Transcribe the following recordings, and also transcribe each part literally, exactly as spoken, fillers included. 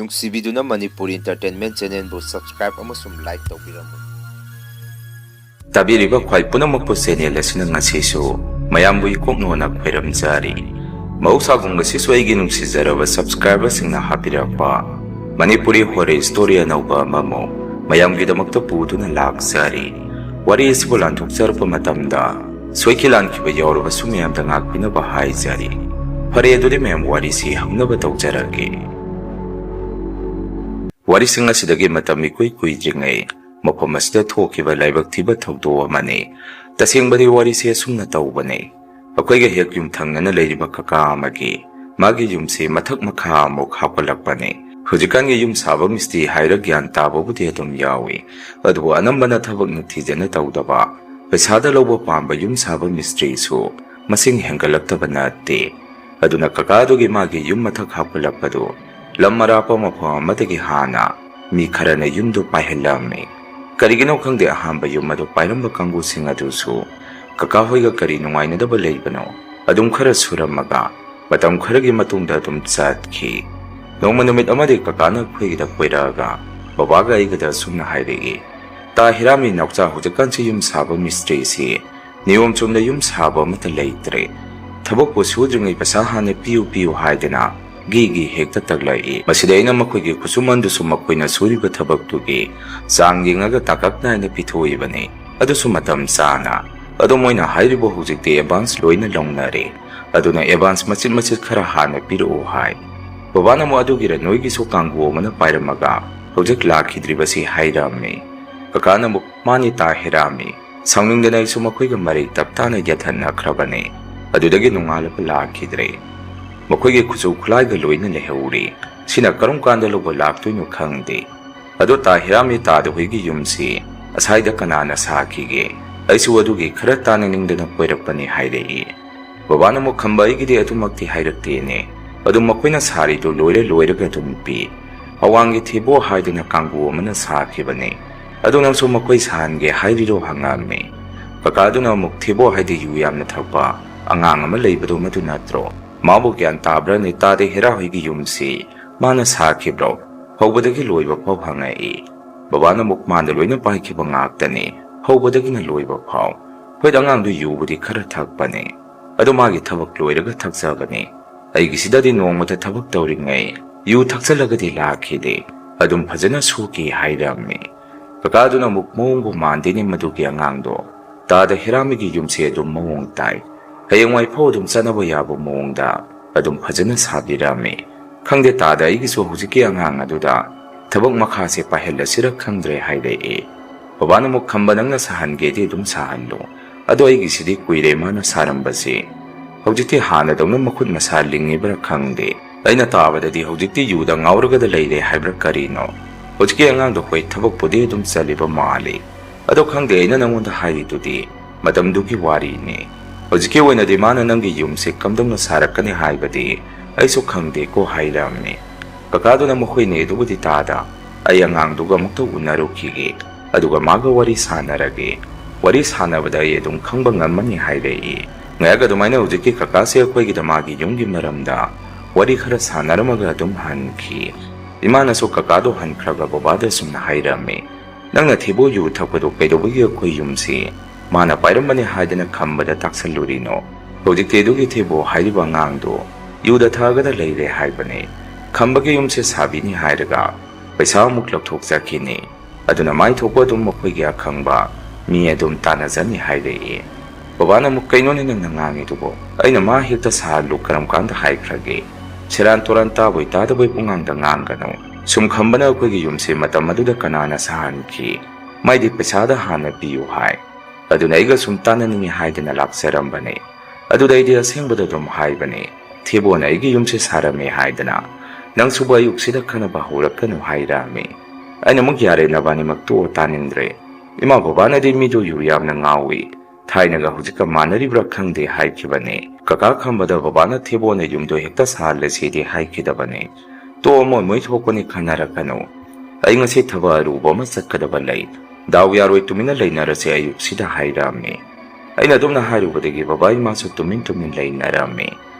ꯅꯨꯡꯁꯤꯕꯤꯗꯨꯅ Manipuri Entertainment Channelꯕꯨ subscribe ꯑꯃꯁꯨꯡ like ꯇꯧꯕꯤꯔꯝꯃꯨ꯫ ꯇꯥꯕꯤꯔꯤꯕ ꯈ꯭ꯋꯥꯏ ꯄꯨꯝꯅꯃꯛꯄꯨ channel ꯑꯁꯤꯅ ꯉꯁꯤꯁꯨ ꯃꯌꯥꯝꯕꯨ ꯏꯀꯣꯛꯅꯣꯅ ꯈꯣꯏꯔꯝꯖꯔꯤ꯫ ꯃꯍꯧꯁꯥꯒꯨꯝ ꯉꯁꯤꯁꯨ ꯑꯩꯒꯤ ꯅꯨꯡꯁꯤꯖꯔꯕ subscriberꯁꯤꯡꯅ ꯍꯥꯞꯄꯤꯔꯛꯄ ꯃꯅꯤꯄꯨꯔꯤ horror story ꯑꯅꯧꯕ ꯑꯃꯃꯨꯛ ꯃꯌꯥꯝꯒꯤꯗꯃꯛꯇ ꯄꯨꯗꯨꯅ ꯂꯥꯛꯆꯔꯤ꯫ ꯋꯥꯔꯤ ꯑꯁꯤꯕꯨ ꯂꯥꯟꯊꯣꯛꯆꯔꯛꯄ ꯃꯇꯝꯗ ꯁꯣꯏꯈꯤ ꯂꯥꯟꯈꯤꯕ ꯌꯥꯎꯔꯕꯁꯨ ꯃꯌꯥꯝꯗ ꯉꯥꯛꯄꯤꯅꯕ ꯍꯥꯏꯖꯔꯤ꯫ ꯐꯔꯦ, ꯑꯗꯨꯗꯤ ꯃꯌꯥꯝ ꯋꯥꯔꯤꯁꯤ ꯍꯧꯅꯕ ꯇꯧꯖꯔꯒꯦ꯫ ꯋꯥꯔꯤꯁꯤꯡ ꯑꯁꯤꯗꯒꯤ ꯃꯇꯝ ꯏꯀꯨꯏ ꯀꯨꯏꯗ꯭ꯔꯤꯉꯩ ꯃꯐꯝ ꯑꯁꯤꯗ ꯊꯣꯛꯈꯤꯕ ꯂꯥꯏꯕꯛ ꯊꯤꯕ ꯊꯧꯗꯣꯛ ꯑꯃꯅꯤ꯫ ꯇꯁꯦꯡꯕꯗꯤ ꯋꯥꯔꯤꯁꯤ ꯑꯁꯨꯝꯅ ꯇꯧꯕꯅꯤ꯫ ꯑꯩꯈꯣꯏꯒ ꯍꯦꯛ ꯌꯨꯝꯊꯪꯅꯅ ꯂꯩꯔꯤꯕ ꯀꯀꯥ ꯑꯃꯒꯤ ꯃꯥꯒꯤ ꯌꯨꯝꯁꯤ ꯃꯊꯛ ꯃꯈꯥ ꯑꯃꯨꯛ ꯍꯥꯞꯀꯠꯂꯛꯄꯅꯤ꯫ ꯍꯧꯖꯤꯛꯀꯥꯟꯒꯤ ꯌꯨꯝ ꯁꯥꯕ ꯃꯤꯁꯇ꯭ꯔꯤ ꯍꯥꯏꯔ ꯒ꯭ꯌꯥꯟ ꯇꯥꯕꯕꯨꯗꯤ ꯑꯗꯨꯝ ꯌꯥꯎꯏ, ꯑꯗꯨꯕꯨ ꯑꯅꯝꯕꯅ ꯊꯕꯛ ꯅꯤꯡꯊꯤꯖꯅ ꯇꯧꯗꯕ, ꯄꯩꯁꯥꯗ ꯂꯧꯕ ꯄꯥꯝꯕ ꯌꯨꯝ ꯁꯥꯕ ꯃꯤꯁꯇ꯭ꯔꯤꯁꯨ ꯃꯁꯤꯡ ꯍꯦꯟꯒꯠꯂꯛꯇꯕ ꯅꯠꯇꯦ꯫ ꯑꯗꯨꯅ ꯀꯀꯥꯗꯨꯒꯤ ꯃꯥꯒꯤ ꯌꯨꯝ ꯃꯊꯛ ꯍꯥꯞꯀꯠꯂꯛꯄꯗꯨ ꯂꯝ ꯑꯔꯥꯞꯄ ꯃꯐꯝ ꯑꯃꯗꯒꯤ ꯍꯥꯟꯅ ꯃꯤ ꯈꯔꯅ ꯌꯨꯝꯗꯨ ꯄꯥꯏꯍꯜꯂꯝꯃꯤ꯫ ꯀꯔꯤꯒꯤꯅꯣ ꯈꯪꯗꯦ, ꯑꯍꯥꯟꯕ ꯌꯨꯝ ꯑꯗꯨ ꯄꯥꯏꯔꯝꯕ ꯀꯥꯡꯕꯨꯁꯤꯡ ꯑꯗꯨꯁꯨ ꯀꯀꯥ ꯍꯣꯏꯒ ꯀꯔꯤ ꯅꯨꯡꯉꯥꯏꯅꯗꯕ ꯂꯩꯕꯅꯣ, ꯑꯗꯨꯝ ꯈꯔ ꯁꯨꯔꯝꯃꯒ ꯃꯇꯝ ꯈꯔꯒꯤ ꯃꯇꯨꯡꯗ ꯑꯗꯨꯝ ꯆꯠꯈꯤ꯫ ꯅꯣꯡꯃ ꯅꯨꯃꯤꯠ ꯑꯃꯗꯤ ꯀꯀꯥꯅ ꯑꯩꯈꯣꯏꯒꯤꯗ ꯀꯣꯏꯔꯛꯑꯒ ꯕꯕꯥꯒ ꯑꯩꯒꯗ ꯑꯁꯨꯝꯅ ꯍꯥꯏꯔꯛꯏ, "ꯇꯥ ꯍꯤꯔꯥꯃꯤ ꯅꯥꯎꯆꯥ, ꯍꯧꯖꯤꯛꯀꯥꯟꯁꯤ ꯌꯨꯝ ꯁꯥꯕ ꯃꯤꯁꯇ꯭ꯔꯤꯁꯤ ꯅꯤꯌꯣꯝ ꯆꯨꯝꯅ ꯌꯨꯝ ꯁꯥꯕ ꯑꯃꯠꯇ ꯂꯩꯇ꯭ꯔꯦ꯫ ꯊꯕꯛꯄꯨ ꯁꯨꯗ꯭ꯔꯤꯉꯩ ꯄꯩꯁꯥ ꯍꯥꯟꯅ ꯄꯤꯌꯨ ꯄꯤꯌꯨ ꯍꯥꯏꯗꯅ ꯒꯤ ꯒꯤ ꯍꯦꯛꯇ ꯇꯛꯂꯛꯏ꯫ ꯃꯁꯤꯗ ꯑꯩꯅ ꯃꯈꯣꯏꯒꯤ ꯈꯨꯠꯁꯨꯃꯟꯗꯨꯁꯨ ꯃꯈꯣꯏꯅ ꯁꯨꯔꯤꯕ ꯊꯕꯛꯇꯨꯒꯤ ꯆꯥꯡ ꯌꯦꯡꯉꯒ ꯇꯥꯡꯀꯛ ꯅꯥꯏꯅ ꯄꯤꯊꯣꯛꯏꯕꯅꯤ, ꯑꯗꯨꯁꯨ ꯃꯇꯝ ꯆꯥꯅ꯫ ꯑꯗꯣ ꯃꯣꯏꯅ ꯍꯥꯏꯔꯤꯕ ꯍꯧꯖꯤꯛꯇꯤ advance ꯂꯣꯏꯅ ꯂꯧꯅꯔꯦ, ꯑꯗꯨꯅ advance ꯃꯆꯤꯠ ꯃꯆꯤꯠ ꯈꯔ ꯍꯥꯟꯅ ꯄꯤꯔꯛꯎ" ꯍꯥꯏ꯫ ꯕꯕꯥꯅ ꯑꯃꯨꯛ, "ꯑꯗꯨꯒꯤꯔ ꯅꯣꯏꯒꯤꯁꯨ ꯀꯥꯡꯕꯨ ꯑꯃꯅ ꯄꯥꯏꯔꯝꯃꯒ ꯍꯧꯖꯤꯛ ꯂꯥꯛꯈꯤꯗ꯭ꯔꯤꯕꯁꯤ?" ꯍꯥꯏꯔꯝꯃꯤ꯫ ꯀꯀꯥꯅ ꯑꯃꯨꯛ, "ꯃꯥꯅꯤ ꯇꯥ ꯍꯤꯔꯥꯃꯤ, ꯁꯥꯎꯅꯤꯡꯗꯅ ꯑꯩꯁꯨ ꯃꯈꯣꯏꯒ ꯃꯔꯩ ꯇꯞ ꯇꯥꯅ ꯌꯦꯠꯍꯟꯅꯈ꯭ꯔꯕꯅꯤ꯫ ꯑꯗꯨꯗꯒꯤ ꯅꯣꯡꯉꯥꯜꯂꯒ ꯂꯥꯛꯈꯤꯗ꯭ꯔꯦ꯫ ꯃꯈꯣꯏꯒꯤ ꯈꯨꯠꯁꯨ ꯈꯨꯠꯂꯥꯏꯒ ꯂꯣꯏꯅ ꯂꯩꯍꯧꯔꯤ꯫ ꯁꯤꯅ ꯀꯔꯝ ꯀꯥꯟꯗ ꯂꯧꯕ ꯂꯥꯛꯇꯣꯏꯅꯣ ꯈꯪꯗꯦ꯫ ꯑꯗꯣ ꯇꯥ ꯍꯤꯔꯥꯃꯤ, ꯇꯥꯗ ꯍꯣꯏꯒꯤ ꯌꯨꯝꯁꯤ ꯑꯁꯥꯏꯗ ꯀꯅꯥꯅ ꯁꯥꯈꯤꯒꯦ? ꯑꯩꯁꯨ ꯑꯗꯨꯒꯤ ꯈꯔ ꯇꯥꯟꯅꯅꯤꯡꯗꯅ ꯀꯣꯏꯔꯛꯄꯅꯤ" ꯍꯥꯏꯔꯛꯏ꯫ ꯕꯕꯥꯅ ꯑꯃꯨꯛ, "ꯈꯝꯕ, ꯑꯩꯒꯤꯗꯤ ꯑꯗꯨꯃꯛꯇꯤ ꯍꯥꯏꯔꯛꯇꯦꯅꯦ꯫ ꯑꯗꯨꯝ ꯃꯈꯣꯏꯅ ꯁꯥꯔꯤꯗꯨ ꯂꯣꯏꯔ ꯂꯣꯏꯔꯒ ꯑꯗꯨꯝ ꯄꯤ꯫ ꯑꯋꯥꯡꯒꯤ ꯊꯦꯕꯣ ꯍꯥꯏꯗꯅ ꯀꯥꯡꯕꯨ ꯑꯃꯅ ꯁꯥꯈꯤꯕꯅꯤ꯫ ꯑꯗꯨ ꯅꯪꯁꯨ ꯃꯈꯣꯏ ꯁꯥꯍꯟꯒꯦ ꯍꯥꯏꯔꯤꯔꯣ?" ꯍꯪꯉꯛꯑꯝꯃꯤ꯫ ꯀꯀꯥꯗꯨꯅ ꯑꯃꯨꯛ, "ꯊꯦꯕꯣ ꯍꯥꯏꯗꯤ ꯌꯨ ꯌꯥꯝꯅ ꯊꯛꯄ ꯑꯉꯥꯡ ꯑꯃ ꯂꯩꯕꯗꯣ, ꯃꯗꯨ ꯅꯠꯇ꯭ꯔꯣ? ꯃꯥꯕꯨ ꯒ꯭ꯌꯥꯟ ꯇꯥꯕ꯭ꯔꯥꯅꯦ? ꯇꯥꯗ ꯍꯤꯔꯥ ꯍꯣꯏꯒꯤ ꯌꯨꯝꯁꯤ "ꯃꯥꯅ ꯁꯥꯈꯤꯕ꯭ꯔꯣ?" ꯍꯧꯕꯗꯒꯤ ꯂꯣꯏꯕ ꯐꯥꯎ ꯍꯪꯉꯛꯏ꯫ ꯕꯕꯥꯅ ꯑꯃꯨꯛ ꯃꯥꯟꯗ ꯂꯣꯏꯅ ꯄꯥꯏꯈꯤꯕ ꯉꯥꯛꯇꯅꯤ, ꯍꯧꯕꯗꯒꯤꯅ ꯂꯣꯏꯕ ꯐꯥꯎ꯫ ꯍꯣꯏ, ꯑꯉꯥꯡꯗꯨ ꯌꯨꯕꯨꯗꯤ ꯈꯔ ꯊꯛꯄꯅꯤ, ꯑꯗꯣ ꯃꯥꯒꯤ ꯊꯕꯛ ꯂꯣꯏꯔꯒ ꯊꯛꯆꯕꯅꯤ꯫ ꯑꯩꯒꯤꯁꯤꯗꯗꯤ ꯅꯣꯡꯃꯇ ꯊꯕꯛ ꯇꯧꯔꯤꯉꯩ ꯌꯨ ꯊꯛꯆꯜꯂꯒꯗꯤ ꯂꯥꯛꯈꯤꯗꯦ, ꯑꯗꯨꯝ ꯐꯖꯅ ꯁꯨꯈꯤ ꯍꯥꯏꯔꯝꯃꯤ꯫ ꯀꯀꯥꯗꯨꯅ ꯑꯃꯨꯛ ꯃꯑꯣꯡꯕꯨ ꯃꯥꯟꯗꯦꯅꯦ ꯃꯗꯨꯒꯤ ꯑꯉꯥꯡꯗꯣ꯫ ꯇꯥꯗ ꯍꯦꯔꯥꯃꯤꯒꯤ ꯌꯨꯝꯁꯦ ꯑꯗꯨꯝ ꯃꯑꯣꯡ ꯇꯥꯏ꯫ ꯍꯌꯦꯡꯋꯥꯏ ꯐꯥꯎ ꯑꯗꯨꯝ ꯆꯠꯅꯕ ꯌꯥꯕ ꯃꯑꯣꯡꯗ ꯑꯗꯨꯝ ꯐꯖꯅ ꯁꯥꯕꯤꯔꯝꯃꯤ꯫ ꯈꯪꯗꯦ, ꯇꯥꯗ ꯑꯩꯒꯤꯁꯨ ꯍꯧꯖꯤꯛꯀꯤ ꯑꯉꯥꯡ ꯑꯗꯨꯗ ꯊꯕꯛ ꯃꯈꯥꯁꯦ ꯄꯥꯏꯍꯜꯂꯁꯤꯔ ꯈꯪꯗ꯭ꯔꯦ ꯍꯥꯏꯔꯛꯑꯦ꯫ ꯕꯕꯥꯅ ꯑꯃꯨꯛ, "ꯈꯝꯕ, ꯅꯪꯅ ꯁꯥꯍꯟꯒꯦꯗꯤ ꯑꯗꯨꯝ ꯁꯥꯍꯜꯂꯨ, ꯑꯗꯣ ꯑꯩꯒꯤꯁꯤꯗꯤ ꯀꯨꯏꯔꯦ ꯃꯥꯅ ꯁꯥꯔꯝꯕꯁꯦ꯫ ꯍꯧꯖꯤꯛꯇꯤ ꯍꯥꯟꯅꯗꯧꯅ ꯃꯈꯨꯠ ꯃꯁꯥ ꯂꯤꯡꯉꯤꯕ꯭ꯔꯥ ꯈꯪꯗꯦ꯫ ꯑꯩꯅ ꯇꯥꯕꯗꯗꯤ ꯍꯧꯖꯤꯛꯇꯤ ꯌꯨꯗ ꯉꯥꯎꯔꯒꯗ ꯂꯩꯔꯦ ꯍꯥꯏꯕ꯭ꯔꯥ ꯀꯔꯤꯅꯣ?" ꯍꯧꯖꯤꯛꯀꯤ ꯑꯉꯥꯡꯗꯣ ꯍꯣꯏ ꯊꯕꯛꯄꯨꯗꯤ ꯑꯗꯨꯝ ꯆꯠꯂꯤꯕ ꯃꯥꯜꯂꯤ꯫ ꯑꯗꯣ ꯈꯪꯗꯦ, ꯑꯩꯅ ꯅꯪꯉꯣꯟꯗ ꯍꯥꯏꯔꯤꯗꯨꯗꯤ ꯃꯇꯝꯗꯨꯒꯤ ꯋꯥꯔꯤꯅꯤ꯫ ꯍꯧꯖꯤꯛꯀꯤ ꯑꯣꯏꯅꯗꯤ ꯃꯥꯅ ꯅꯪꯒꯤ ꯌꯨꯝꯁꯦ ꯀꯝꯗꯧꯅ ꯁꯥꯔꯛꯀꯅꯤ ꯍꯥꯏꯕꯗꯤ ꯑꯩꯁꯨ ꯈꯪꯗꯦꯀꯣ ꯍꯥꯏꯔꯝꯃꯤ꯫ ꯀꯀꯥꯗꯨꯅ, "ꯃꯈꯣꯏꯅꯦ ꯑꯗꯨꯕꯨꯗꯤ ꯇꯥꯗ, ꯑꯩ ꯑꯉꯥꯡꯗꯨꯒ ꯑꯃꯨꯛꯇ ꯎꯅꯔꯨꯈꯤꯒꯦ, ꯑꯗꯨꯒ ꯃꯥꯒ ꯋꯥꯔꯤ ꯁꯥꯟꯅꯔꯒꯦ꯫ ꯋꯥꯔꯤ ꯁꯥꯟꯅꯕꯗ ꯑꯩ ꯑꯗꯨꯝ ꯈꯪꯕ ꯉꯝꯃꯅꯤ" ꯍꯥꯏꯔꯛꯏ꯫ ꯉꯥꯏꯍꯥꯛ ꯑꯗꯨꯃꯥꯏꯅ ꯍꯧꯖꯤꯛꯀꯤ ꯀꯀꯥꯁꯦ ꯑꯩꯈꯣꯏꯒꯤꯗ ꯃꯥꯒꯤ ꯌꯨꯝꯒꯤ ꯃꯔꯝꯗ ꯋꯥꯔꯤ ꯈꯔ ꯁꯥꯟꯅꯔꯝꯃꯒ ꯑꯗꯨꯝ ꯍꯟꯈꯤ꯫ ꯏꯃꯥꯅꯁꯨ ꯀꯀꯥꯗꯣ ꯍꯟꯈ꯭ꯔꯒ ꯕꯕꯥꯗ ꯁꯨꯝꯅ ꯍꯥꯏꯔꯝꯃꯤ, "ꯅꯪꯅ ꯊꯤꯕꯣ ꯌꯨ ꯊꯛꯄꯗꯣ ꯀꯩꯗꯧꯕꯒꯤ ꯑꯩꯈꯣꯏ ꯌꯨꯝꯁꯤ ꯃꯥꯅ ꯄꯥꯏꯔꯝꯕꯅꯤ ꯍꯥꯏꯗꯅ ꯈꯝꯕꯗ ꯇꯥꯛꯁꯜꯂꯨꯔꯤꯅꯣ? ꯍꯧꯖꯤꯛꯇꯤ ꯑꯗꯨꯒꯤ ꯊꯤꯕꯣ ꯍꯥꯏꯔꯤꯕ ꯑꯉꯥꯡꯗꯣ ꯌꯨꯗ ꯊꯛꯑꯒꯗ ꯂꯩꯔꯦ ꯍꯥꯏꯕꯅꯤ꯫ ꯈꯝꯕꯒꯤ ꯌꯨꯝꯁꯦ ꯁꯥꯕꯤꯅꯤ ꯍꯥꯏꯔꯒ ꯄꯩꯁꯥ ꯑꯃꯨꯛ ꯂꯧꯊꯣꯛꯆꯈꯤꯅꯤ꯫ ꯑꯗꯨꯅ ꯃꯥꯏ ꯊꯣꯛꯄ ꯑꯗꯨꯝ ꯃꯈꯣꯏꯒꯤ ꯑꯈꯪꯕ ꯃꯤ ꯑꯗꯨꯝ ꯇꯥꯟꯅꯖꯅꯤ" ꯍꯥꯏꯔꯛꯏ꯫ ꯕꯕꯥꯅ ꯑꯃꯨꯛ, "ꯀꯩꯅꯣꯅꯦ ꯅꯪꯅ ꯉꯥꯡꯉꯤꯗꯨꯕꯣ? ꯑꯩꯅ ꯃꯥ ꯍꯦꯛꯇ ꯁꯥꯍꯜꯂꯨ ꯀꯔꯝ ꯀꯥꯟꯗ ꯍꯥꯏꯈ꯭ꯔꯒꯦ? ꯁꯦꯔꯥꯟ ꯇꯨꯔꯥꯟ ꯇꯥꯕꯣꯏ ꯇꯥꯗꯕꯣꯏ ꯄꯨꯡꯉꯥꯡꯗ ꯉꯥꯡꯒꯅꯨ꯫ ꯁꯨꯝ ꯈꯝꯕꯅ ꯑꯩꯈꯣꯏꯒꯤ ꯌꯨꯝꯁꯦ ꯃꯇꯝ ꯑꯗꯨꯗ ꯀꯅꯥꯅ ꯁꯥꯍꯟꯈꯤ? ꯃꯥꯏꯗꯤ ꯄꯩꯁꯥꯗ ꯍꯥꯟꯅ ꯄꯤꯌꯨ ꯍꯥꯏ꯫ ꯑꯗꯨꯅ ꯑꯩꯒ ꯁꯨꯝ ꯇꯥꯟꯅꯅꯤꯡꯉꯤ ꯍꯥꯏꯗꯅ ꯂꯥꯛꯆꯔꯝꯕꯅꯦ꯫ ꯑꯗꯨꯗ ꯑꯩꯗꯤ ꯑꯁꯦꯡꯕꯗ ꯑꯗꯨꯝ ꯍꯥꯏꯕꯅꯦ, ꯊꯦꯕꯣꯅ ꯑꯩꯒꯤ ꯌꯨꯝꯁꯦ ꯁꯥꯔꯝꯃꯦ ꯍꯥꯏꯗꯅ꯫ ꯅꯪꯁꯨꯕꯨ ꯑꯌꯨꯛꯁꯤꯗ ꯈꯟꯅꯕ ꯍꯧꯔꯛꯀꯅꯨ" ꯍꯥꯏꯔꯛꯑꯝꯃꯤ꯫ ꯑꯩꯅ ꯑꯃꯨꯛ, "ꯌꯥꯔꯦ, ꯅꯕꯥꯅꯤꯃꯛ ꯇꯣꯛꯑꯣ, ꯇꯥꯅꯤꯡꯗ꯭ꯔꯦ꯫ ꯏꯃꯥ ꯕꯕꯥꯅꯗꯤ ꯃꯤꯗꯣ ꯌꯨ ꯌꯥꯝꯅ ꯉꯥꯎꯏ, ꯊꯥꯏꯅꯒ ꯍꯧꯖꯤꯛꯀ ꯃꯥꯟꯅꯔꯤꯕ꯭ꯔꯥ ꯈꯪꯗꯦ" ꯍꯥꯏꯈꯤꯕꯅꯦ꯫ ꯀꯀꯥ ꯈꯝꯕꯗ ꯕꯕꯥꯅ ꯊꯦꯕꯣꯅ ꯌꯨꯝꯗꯣ ꯍꯦꯛꯇ ꯁꯥꯍꯜꯂꯁꯤꯗꯤ ꯍꯥꯏꯈꯤꯗꯕꯅꯦ꯫ "ꯇꯣꯛꯑꯣ, ꯃꯣꯏ ꯃꯣꯏ ꯊꯣꯛꯄꯅꯤ, ꯈꯟꯅꯔꯛꯀꯅꯨ꯫ ꯑꯩ ꯉꯁꯤ ꯊꯕꯛ ꯑꯔꯨꯕ ꯑꯃ ꯆꯠꯀꯗꯕ ꯂꯩ꯫ ꯗꯥꯎ ꯌꯥꯔꯣꯏ, ꯇꯨꯃꯤꯟꯅ ꯂꯩꯅꯔꯁꯦ" ꯑꯌꯨꯛꯁꯤꯗ ꯍꯥꯏꯔꯛꯑꯝꯃꯤ꯫ ꯑꯩꯅ ꯑꯗꯨꯝꯅ ꯍꯥꯏꯔꯨꯕꯗꯒꯤ ꯕꯕꯥ ꯏꯃꯥꯁꯨ ꯇꯨꯃꯤꯟ ꯇꯨꯃꯤꯟ ꯂꯩꯅꯔꯝꯃꯤ꯫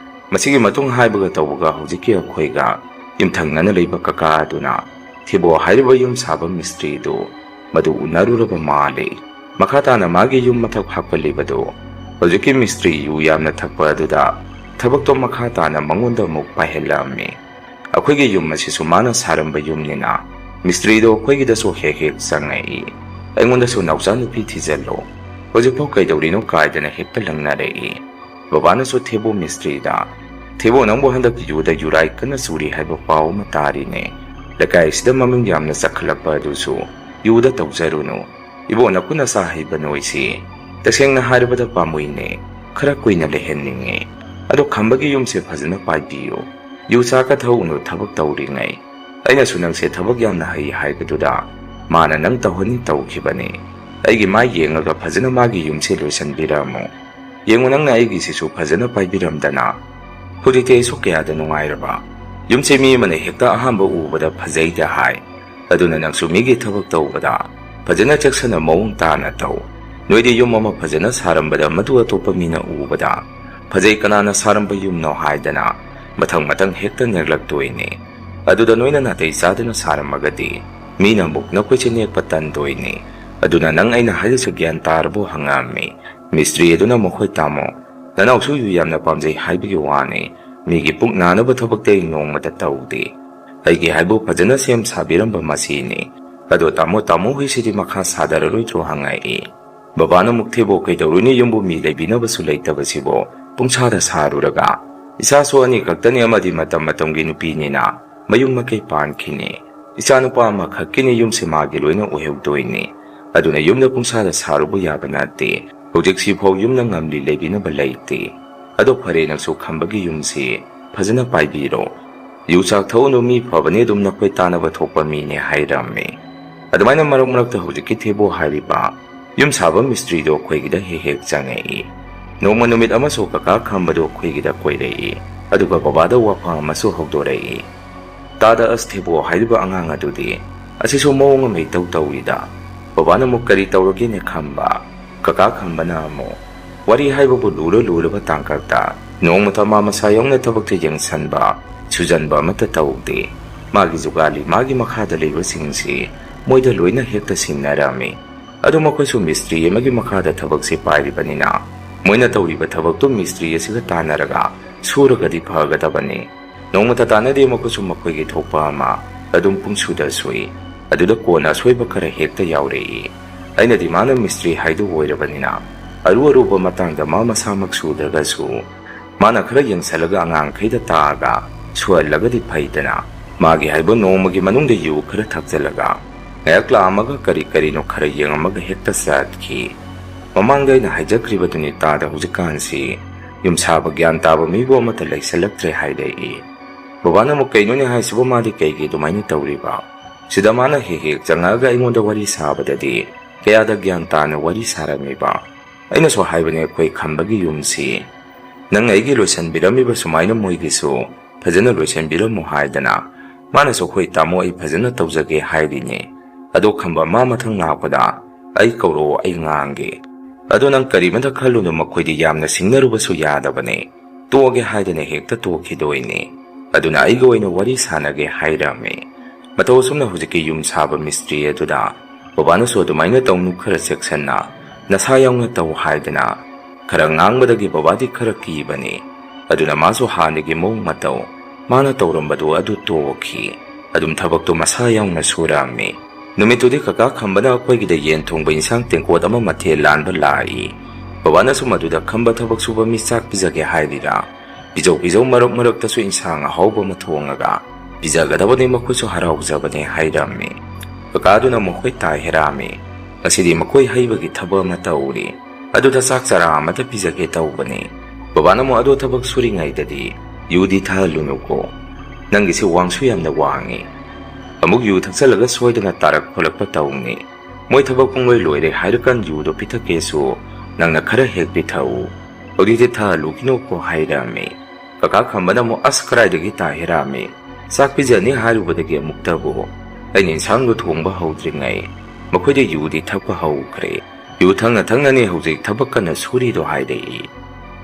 ꯃꯁꯤꯒꯤ ꯃꯇꯨꯡ ꯍꯥꯏꯕꯒ ꯇꯧꯕꯒ ꯍꯧꯖꯤꯛꯀꯤ ꯑꯩꯈꯣꯏꯒ ꯌꯨꯝꯊꯪꯅꯅ ꯂꯩꯕ ꯀꯀꯥ ꯑꯗꯨꯅ ꯊꯦꯕꯣ ꯍꯥꯏꯔꯤꯕ ꯌꯨꯝ ꯁꯥꯕ ꯃꯤꯁꯇ꯭ꯔꯤꯗꯨ ꯃꯗꯨ ꯎꯅꯔꯨꯔꯕ ꯃꯥꯜꯂꯤ꯫ ꯃꯈꯥ ꯇꯥꯅ ꯃꯥꯒꯤ ꯌꯨꯝ ꯃꯊꯛ ꯍꯥꯞꯀꯠꯂꯤꯕꯗꯨ ꯍꯧꯖꯤꯛꯀꯤ ꯃꯤꯁꯇ꯭ꯔꯤ ꯌꯨ ꯌꯥꯝꯅ ꯊꯛꯄ ꯑꯗꯨꯗ ꯊꯕꯛꯇꯣ ꯃꯈꯥ ꯇꯥꯅ ꯃꯉꯣꯟꯗ ꯑꯃꯨꯛ ꯄꯥꯏꯍꯜꯂꯛꯑꯝꯃꯤ꯫ ꯑꯩꯈꯣꯏꯒꯤ ꯌꯨꯝ ꯑꯁꯤꯁꯨ ꯃꯥꯅ ꯁꯥꯔꯝꯕ ꯌꯨꯝꯅꯤꯅ ꯃꯤꯁꯇ꯭ꯔꯤꯗꯣ ꯑꯩꯈꯣꯏꯒꯤꯗꯁꯨ ꯍꯦꯛ ꯍꯦꯛ ꯆꯪꯉꯛꯏ꯫ ꯑꯩꯉꯣꯟꯗꯁꯨ "ꯅꯥꯎꯆꯥ ꯅꯨꯄꯤ ꯊꯤꯖꯤꯜꯂꯣ, ꯍꯧꯖꯤꯛꯐꯥꯎ ꯀꯩꯗꯧꯔꯤꯅꯣ?" ꯀꯥꯏꯗꯅ ꯍꯦꯛꯇ ꯂꯪꯅꯔꯛꯏ꯫ ꯕꯕꯥꯅꯁꯨ ꯊꯦꯕꯣ ꯃꯤꯁꯇ꯭ꯔꯤꯗ, "ꯊꯦꯕꯣ, ꯅꯪꯕꯨ ꯍꯟꯗꯛ ꯌꯨꯗ ꯌꯨꯔꯥꯏ ꯀꯟꯅ ꯆꯨꯔꯤ ꯍꯥꯏꯕ ꯄꯥꯎ ꯑꯃ ꯇꯥꯔꯤꯅꯦ꯫ ꯂꯩꯀꯥꯏꯁꯤꯗ ꯃꯃꯤꯡ ꯌꯥꯝꯅ ꯆꯠꯈꯠꯂꯛꯄ ꯑꯗꯨꯁꯨ ꯌꯨꯗ ꯇꯧꯖꯔꯨꯅꯨ꯫ ꯏꯕꯣ, ꯅꯈꯨꯠ ꯅꯁꯥ ꯍꯩꯕ ꯅꯣꯏꯁꯤ ꯇꯁꯦꯡꯅ ꯍꯥꯏꯔꯕꯗ ꯄꯥꯝꯃꯨꯏꯅꯦ꯫ ꯈꯔ ꯀꯨꯏꯅ ꯂꯩꯍꯟꯅꯤꯡꯉꯤ꯫ ꯑꯗꯣ ꯈꯝꯕꯒꯤ ꯌꯨꯝꯁꯦ ꯐꯖꯅ ꯄꯥꯏꯕꯤꯌꯨ꯫ ꯌꯨ ꯆꯥꯛꯀ ꯊꯛꯎꯅꯨ ꯊꯕꯛ ꯇꯧꯔꯤꯉꯩ꯫ ꯑꯩꯅꯁꯨ ꯅꯪꯁꯦ ꯊꯕꯛ ꯌꯥꯝꯅ ꯍꯩ ꯍꯥꯏꯕꯗꯨꯗ ꯃꯥꯅ ꯅꯪ ꯇꯧꯍꯟꯅꯤ ꯇꯧꯈꯤꯕꯅꯤ꯫ ꯑꯩꯒꯤ ꯃꯥꯏ ꯌꯦꯡꯉꯒ ꯐꯖꯅ ꯃꯥꯒꯤ ꯌꯨꯝꯁꯦ ꯂꯣꯏꯁꯤꯟꯕꯤꯔꯝꯃꯨ꯫ ꯌꯦꯡꯉꯨ, ꯅꯪꯅ ꯑꯩꯒꯤꯁꯤꯁꯨ ꯐꯖꯅ ꯄꯥꯏꯕꯤꯔꯝꯗꯅ ꯍꯧꯖꯤꯛꯇꯤ ꯑꯩꯁꯨ ꯀꯌꯥꯗ ꯅꯨꯡꯉꯥꯏꯔꯕ꯫ ꯌꯨꯝꯁꯦ ꯃꯤ ꯑꯃꯅ ꯍꯦꯛꯇ ꯑꯍꯥꯟꯕ ꯎꯕꯗ ꯐꯖꯩꯗ ꯍꯥꯏ꯫ ꯑꯗꯨꯅ ꯅꯪꯁꯨ ꯃꯤꯒꯤ ꯊꯕꯛ ꯇꯧꯕꯗ ꯐꯖꯅ ꯆꯦꯛꯁꯤꯟꯅ ꯃꯑꯣꯡ ꯇꯥꯅ ꯇꯧ꯫ ꯅꯣꯏꯗꯤ ꯌꯨꯝ ꯑꯃ ꯐꯖꯅ ꯁꯥꯔꯝꯕꯗ ꯃꯗꯨ ꯑꯇꯣꯞꯄ ꯃꯤꯅ ꯎꯕꯗ ꯐꯖꯩ, ꯀꯅꯥꯅ ꯁꯥꯔꯝꯕ ꯌꯨꯝꯅꯣ ꯍꯥꯏꯗꯅ ꯃꯊꯪ ꯃꯊꯪ ꯍꯦꯛꯇ ꯅꯦꯛꯂꯛꯇꯣꯏꯅꯤ꯫ ꯑꯗꯨꯗ ꯅꯣꯏꯅ ꯅꯥꯇꯩ ꯆꯥꯗꯅ ꯁꯥꯔꯝꯃꯒꯗꯤ ꯃꯤꯅ ꯑꯃꯨꯛ ꯅꯈꯣꯏꯁꯦ ꯅꯦꯛꯄ ꯇꯟꯗꯣꯏꯅꯤ꯫ ꯑꯗꯨꯅ ꯅꯪ ꯑꯩꯅ ꯍꯥꯏꯔꯤꯁꯦ ꯒ꯭ꯌꯥꯟ ꯇꯥꯔꯕꯣ?" ꯍꯪꯉꯛꯑꯝꯃꯤ꯫ ꯃꯤꯁꯇ꯭ꯔꯤ ꯑꯗꯨꯅ ꯑꯃꯨꯛ, "ꯍꯣꯏ ꯇꯥꯃꯣ, ꯅꯅꯥꯎꯁꯨ ꯌꯨ ꯌꯥꯝꯅ ꯄꯥꯝꯖꯩ ꯍꯥꯏꯕꯒꯤ ꯋꯥꯅꯤ꯫ ꯃꯤꯒꯤ ꯄꯨꯛ ꯅꯥꯅꯕ ꯊꯕꯛꯇꯤ ꯑꯩ ꯅꯣꯡꯃꯇ ꯇꯧꯗꯦ꯫ ꯑꯩꯒꯤ ꯍꯥꯏꯕꯨ ꯐꯖꯅ ꯁꯦꯝ ꯁꯥꯕꯤꯔꯝꯕ ꯃꯁꯤꯅꯤ꯫ ꯑꯗꯣ ꯇꯥꯃꯣ, ꯇꯥꯃꯣ ꯍꯣꯏꯁꯤꯗꯤ ꯃꯈꯥ ꯁꯥꯗꯔꯔꯣꯏꯗ꯭ꯔꯣ?" ꯍꯪꯉꯛꯏ꯫ ꯕꯕꯥꯅ ꯑꯃꯨꯛ, "ꯊꯦꯕꯣ, ꯀꯩꯗꯧꯔꯨꯅꯤ, ꯌꯨꯝꯕꯨ ꯃꯤ ꯂꯩꯕꯤꯅꯕꯁꯨ ꯂꯩꯇꯕꯁꯤꯕꯨ ꯄꯨꯡꯁꯥꯗ ꯁꯥꯔꯨꯔꯒ? ꯏꯆꯥꯁꯨ ꯑꯅꯤ ꯈꯛꯇꯅꯤ, ꯑꯃꯗꯤ ꯃꯇꯝ ꯃꯇꯝꯒꯤ ꯅꯨꯄꯤꯅꯤꯅ ꯃꯌꯨꯝ ꯃꯀꯩ ꯄꯥꯟꯈꯤꯅꯤ꯫ ꯏꯆꯥꯅꯨꯄꯥ ꯑꯃꯈꯛꯀꯤꯅꯤ, ꯌꯨꯝꯁꯦ ꯃꯥꯒꯤ ꯂꯣꯏꯅ ꯑꯣꯏꯍꯧꯗꯣꯏꯅꯤ꯫ ꯑꯗꯨꯅ ꯌꯨꯝꯗ ꯄꯨꯡꯁꯥꯗ ꯁꯥꯔꯨꯕ ꯌꯥꯕ ꯅꯠꯇꯦ꯫ ꯍꯧꯖꯤꯛꯁꯤꯐꯥꯎ ꯌꯨꯝꯗ ꯉꯝꯂꯤ ꯂꯩꯕꯤꯅꯕ ꯂꯩꯇꯦ꯫ ꯑꯗꯣ ꯐꯔꯦ, ꯅꯪꯁꯨ ꯈꯝꯕꯒꯤ ꯌꯨꯝꯁꯤ ꯐꯖꯅ ꯄꯥꯏꯕꯤꯔꯣ꯫ ꯌꯨ ꯆꯥꯛ ꯊꯛꯎꯅꯨ, ꯃꯤ ꯐꯕꯅꯤ, ꯑꯗꯨꯝ ꯅꯈꯣꯏ ꯇꯥꯟꯅꯕ ꯊꯣꯛꯄ ꯃꯤꯅꯤ," ꯍꯥꯏꯔꯝꯃꯤ꯫ ꯑꯗꯨꯃꯥꯏꯅ ꯃꯔꯛ ꯃꯔꯛꯇ ꯍꯧꯖꯤꯛꯀꯤ ꯊꯦꯕꯣ ꯍꯥꯏꯔꯤꯕ ꯌꯨꯝ ꯁꯥꯕ ꯃꯤꯁꯇ꯭ꯔꯤꯗꯣ ꯑꯩꯈꯣꯏꯒꯤꯗ ꯍꯦꯛ ꯍꯦꯛ ꯆꯪꯉꯛꯏ꯫ ꯅꯣꯡꯃ ꯅꯨꯃꯤꯠ ꯑꯃꯁꯨ ꯀꯀꯥ ꯈꯝꯕꯗꯣ ꯑꯩꯈꯣꯏꯒꯤꯗ ꯀꯣꯏꯔꯛꯏ, ꯑꯗꯨꯒ ꯕꯕꯥꯗ ꯋꯥꯐꯝ ꯑꯃꯁꯨ ꯍꯧꯗꯣꯔꯛꯏ꯫ "ꯇꯥꯗ, ꯑꯁ ꯊꯦꯕꯣ ꯍꯥꯏꯔꯤꯕ ꯑꯉꯥꯡ ꯑꯗꯨꯗꯤ ꯑꯁꯤꯁꯨ ꯃꯑꯣꯡ ꯑꯃ ꯏꯇꯧ ꯇꯧꯏꯗ꯫ ꯕꯕꯥꯅ ꯑꯃꯨꯛ ꯀꯔꯤ ꯇꯧꯔꯒꯦꯅꯦ ꯈꯝꯕ?" ꯀꯀꯥ ꯈꯝꯕꯅ ꯑꯃꯨꯛ, "ꯋꯥꯔꯤ ꯍꯥꯏꯕꯕꯨ ꯂꯨꯔ ꯂꯨꯔꯕ ꯇꯥꯡꯀꯛꯇ ꯅꯣꯡꯃꯇ ꯃꯥ ꯃꯁꯥ ꯌꯥꯎꯅ ꯊꯕꯛꯇ ꯌꯦꯡꯁꯟꯕ, ꯁꯨꯖꯟꯕ ꯑꯃꯠꯇ ꯇꯧꯗꯦ꯫ ꯃꯥꯒꯤ ꯖꯨꯒꯥꯂꯤ, ꯃꯥꯒꯤ ꯃꯈꯥꯗ ꯂꯩꯕꯁꯤꯡꯁꯤ ꯃꯣꯏꯗ ꯂꯣꯏꯅ ꯍꯦꯛꯇ ꯁꯤꯟꯅꯔꯝꯃꯤ꯫ ꯑꯗꯨ ꯃꯈꯣꯏꯁꯨ ꯃꯤꯁꯇ꯭ꯔꯤ ꯑꯃꯒꯤ ꯃꯈꯥꯗ ꯊꯕꯛꯁꯤ ꯄꯥꯏꯔꯤꯕꯅꯤꯅ, ꯃꯣꯏꯅ ꯇꯧꯔꯤꯕ ꯊꯕꯛꯇꯨ ꯃꯤꯁꯇ꯭ꯔꯤ ꯑꯁꯤꯒ ꯇꯥꯟꯅꯔꯒ ꯁꯨꯔꯒꯗꯤ ꯐꯒꯗꯕꯅꯤ꯫ ꯅꯣꯡꯃꯇ ꯇꯥꯟꯅꯗꯦ ꯃꯈꯣꯏꯁꯨ ꯃꯈꯣꯏꯒꯤ ꯊꯣꯛꯄ ꯑꯃ ꯑꯗꯨꯝ ꯄꯨꯡꯁꯨꯗ ꯁꯨꯏ꯫ ꯑꯗꯨꯗ ꯀꯣꯟꯅ ꯑꯁꯣꯏꯕ ꯈꯔ ꯍꯦꯛꯇ ꯌꯥꯎꯔꯛꯏ꯫ ꯑꯩꯅꯗꯤ ꯃꯥꯅ ꯃꯤꯁꯇ꯭ꯔꯤ ꯍꯥꯏꯗꯨ ꯑꯣꯏꯔꯕꯅꯤꯅ, ꯑꯔꯨ ꯑꯔꯨꯕ ꯃꯇꯥꯡꯗ ꯃꯥ ꯃꯁꯥꯃꯛ ꯁꯨꯗ꯭ꯔꯒꯁꯨ, ꯃꯥꯅ ꯈꯔ ꯌꯦꯡꯁꯜꯂꯒ ꯑꯉꯥꯡꯈꯩꯗ ꯇꯥꯛꯑꯒ ꯁꯨꯍꯜꯂꯒꯗꯤ ꯐꯩꯗꯅ꯫ ꯃꯥꯒꯤ ꯍꯥꯏꯕ ꯅꯣꯡꯃꯒꯤ ꯃꯅꯨꯡꯗ ꯌꯨ ꯈꯔ ꯊꯛꯆꯜꯂꯒ, ꯉꯥꯏꯍꯥꯛ ꯂꯥꯛꯑꯝꯃꯒ ꯀꯔꯤ ꯀꯔꯤꯅꯣ ꯈꯔ ꯌꯦꯡꯉꯝꯃꯒ ꯍꯦꯛꯇ ꯆꯠꯈꯤ꯫ ꯃꯃꯥꯡꯗ ꯑꯩꯅ ꯍꯥꯏꯖꯈ꯭ꯔꯤꯕꯗꯨꯅꯤ ꯇꯥꯗ ꯍꯧꯖꯤꯛꯀꯥꯟꯁꯤ ꯌꯨꯝ ꯁꯥꯕ ꯒ꯭ꯌꯥꯟ ꯇꯥꯕ ꯃꯤꯕꯨ ꯑꯃꯠꯇ ꯂꯩꯁꯜꯂꯛꯇ꯭ꯔꯦ ꯍꯥꯏꯔꯛꯏ꯫ ꯕꯕꯥꯅ ꯑꯃꯨꯛ, "ꯀꯩꯅꯣꯅꯦ ꯍꯥꯏꯁꯤꯕꯨ, ꯃꯥꯗꯤ ꯀꯩꯒꯤ ꯑꯗꯨꯃꯥꯏꯅ ꯇꯧꯔꯤꯕ? ꯁꯤꯗ ꯃꯥꯅ ꯍꯦꯛ ꯍꯦꯛ ꯆꯪꯉꯛꯑꯒ ꯑꯩꯉꯣꯟꯗ ꯋꯥꯔꯤ ꯁꯥꯕꯗꯗꯤ ꯀꯌꯥꯗ ꯒ꯭ꯌꯥꯟ ꯇꯥꯅ ꯋꯥꯔꯤ ꯁꯥꯔꯝꯃꯤꯕ? ꯑꯩꯅꯁꯨ ꯍꯥꯏꯕꯅꯦ, ꯑꯩꯈꯣꯏ ꯈꯝꯕꯒꯤ ꯌꯨꯝꯁꯤ ꯅꯪ ꯑꯩꯒꯤ ꯂꯣꯏꯁꯟꯕꯤꯔꯝꯃꯤꯕ ꯁꯨꯃꯥꯏꯅ ꯃꯣꯏꯒꯤꯁꯨ ꯐꯖꯅ ꯂꯣꯏꯁꯟꯕꯤꯔꯝꯃꯨ ꯍꯥꯏꯗꯅ꯫ ꯃꯥꯅꯁꯨ, 'ꯍꯣꯏ ꯇꯥꯃꯣ, ꯑꯩ ꯐꯖꯅ ꯇꯧꯖꯒꯦ' ꯍꯥꯏꯔꯤꯅꯦ꯫ ꯑꯗꯣ ꯈꯝꯕ, ꯃꯥ ꯃꯊꯪ ꯂꯥꯛꯄꯗ ꯑꯩ ꯀꯧꯔꯛꯑꯣ, ꯑꯩ ꯉꯥꯡꯒꯦ꯫ ꯑꯗꯣ ꯅꯪ ꯀꯔꯤꯃꯇ ꯈꯜꯂꯨꯅꯨ, ꯃꯈꯣꯏꯗꯤ ꯌꯥꯝꯅ ꯁꯤꯡꯅꯔꯨꯕꯁꯨ ꯌꯥꯗꯕꯅꯦ꯫ ꯇꯣꯛꯑꯒꯦ ꯍꯥꯏꯗꯅ ꯍꯦꯛꯇ ꯇꯣꯛꯈꯤꯗꯣꯏꯅꯦ꯫ ꯑꯗꯨꯅ ꯑꯩꯒ ꯑꯣꯏꯅ ꯋꯥꯔꯤ ꯁꯥꯟꯅꯒꯦ" ꯍꯥꯏꯔꯝꯃꯤ꯫ ꯃꯇꯧ ꯑꯁꯨꯝꯅ ꯍꯧꯖꯤꯛꯀꯤ ꯌꯨꯝ ꯁꯥꯕ ꯃꯤꯁꯇ꯭ꯔꯤ ꯑꯗꯨꯗ ꯕꯕꯥꯅꯁꯨ ꯑꯗꯨꯃꯥꯏꯅ ꯇꯧꯅꯨ, ꯈꯔ ꯆꯦꯛꯁꯟꯅ, ꯅꯁꯥ ꯌꯥꯎꯅ ꯇꯧ ꯍꯥꯏꯗꯅ ꯈꯔ ꯉꯥꯡꯕꯗꯒꯤ ꯕꯕꯥꯗꯤ ꯈꯔ ꯀꯤꯕꯅꯤ꯫ ꯑꯗꯨꯅ ꯃꯥꯁꯨ ꯍꯥꯟꯅꯒꯤ ꯃꯑꯣꯡ ꯃꯇꯧ, ꯃꯥꯅ ꯇꯧꯔꯝꯕꯗꯨ ꯑꯗꯨ ꯇꯣꯛꯈꯤ꯫ ꯑꯗꯨꯝ ꯊꯕꯛꯇꯨ ꯃꯁꯥ ꯌꯥꯎꯅ ꯁꯨꯔꯝꯃꯤ꯫ ꯅꯨꯃꯤꯠꯇꯨꯗꯤ ꯀꯀꯥ ꯈꯝꯕꯅ ꯑꯩꯈꯣꯏꯒꯤꯗ ꯌꯦꯟ ꯊꯣꯡꯕ ꯏꯟꯁꯥꯡ ꯇꯦꯡꯀꯣꯠ ꯑꯃ ꯃꯊꯦꯜ ꯂꯥꯟꯕ ꯂꯥꯛꯏ꯫ ꯕꯕꯥꯅꯁꯨ ꯃꯗꯨꯗ ꯈꯝꯕ ꯊꯕꯛ ꯁꯨꯕ ꯃꯤ ꯆꯥꯛ ꯄꯤꯖꯒꯦ ꯍꯥꯏꯔꯤꯔꯥ? ꯄꯤꯖꯧ ꯄꯤꯖꯧ, ꯃꯔꯛ ꯃꯔꯛꯇꯁꯨ ꯏꯟꯁꯥꯡ ꯑꯍꯥꯎꯕ ꯑꯃ ꯊꯣꯡꯉꯒ ꯄꯤꯖꯒꯗꯕꯅꯤ, ꯃꯈꯣꯏꯁꯨ ꯍꯔꯥꯎꯖꯕꯅꯦ ꯍꯥꯏꯔꯝꯃꯤ꯫ ꯀꯀꯥꯗꯨꯅ ꯃꯈꯣꯏ ꯇꯥꯏ ꯍꯦꯔꯥꯝꯃꯤ꯫ ꯉꯁꯤꯗꯤ ꯃꯈꯣꯏ ꯍꯩꯕꯒꯤ ꯊꯕꯛ ꯑꯃ ꯇꯧꯔꯤ꯫ ꯑꯗꯨꯗ ꯆꯥꯛ ꯆꯔꯥ ꯑꯃꯇ ꯄꯤꯖꯒꯦ ꯇꯧꯕꯅꯤ꯫ ꯕꯕꯥꯅ ꯑꯃꯨꯛ, "ꯑꯗꯣ ꯊꯕꯛ ꯁꯨꯔꯤꯉꯩꯗꯗꯤ ꯌꯨꯗꯤ ꯊꯛꯍꯜꯂꯨꯅꯨꯀꯣ꯫ ꯅꯪꯒꯤꯁꯤ ꯋꯥꯡꯁꯨ ꯌꯥꯝꯅ ꯋꯥꯡꯉꯤ꯫ ꯑꯃꯨꯛ ꯌꯨ ꯊꯛꯆꯜꯂꯒ ꯁꯣꯏꯗꯅ ꯇꯥꯔꯛ ꯈꯣꯠꯂꯛꯄ ꯇꯧꯅꯤ꯫ ꯃꯣꯏ ꯊꯕꯛ ꯄꯨꯡꯂꯣꯏ ꯂꯣꯏꯔꯦ ꯍꯥꯏꯔꯀꯥꯟ ꯌꯨꯗꯣ ꯄꯤꯊꯛꯀꯦꯁꯨ ꯅꯪꯅ ꯈꯔ ꯍꯦꯛ ꯄꯤꯊꯛꯎ꯫ ꯍꯧꯖꯤꯛꯇꯤ ꯊꯛꯍꯜꯂꯨꯈꯤꯅꯨꯀꯣ" ꯍꯥꯏꯔꯛꯑꯝꯃꯤ꯫ ꯀꯀꯥ ꯈꯝꯕꯅ ꯑꯃꯨꯛ, "ꯑꯁ, ꯀꯗꯥꯏꯗꯒꯤ ꯇꯥ ꯍꯦꯔꯥꯝꯃꯤ? ꯆꯥꯛ ꯄꯤꯖꯅꯤ ꯍꯥꯏꯔꯨꯕꯗꯒꯤ ꯑꯃꯨꯛꯇꯕꯨ ꯑꯩꯅ ꯏꯟꯁꯥꯡꯗꯨ ꯊꯣꯡꯕ ꯍꯧꯗ꯭ꯔꯤꯉꯩ ꯃꯈꯣꯏꯗ ꯌꯨꯗꯤ ꯊꯛꯄ ꯍꯧꯈ꯭ꯔꯦ꯫ ꯌꯨ ꯊꯛꯅ ꯊꯛꯅꯅꯤ ꯍꯧꯖꯤꯛ ꯊꯕꯛ ꯀꯟꯅ ꯁꯨꯔꯤꯗꯣ" ꯍꯥꯏꯔꯛꯏ꯫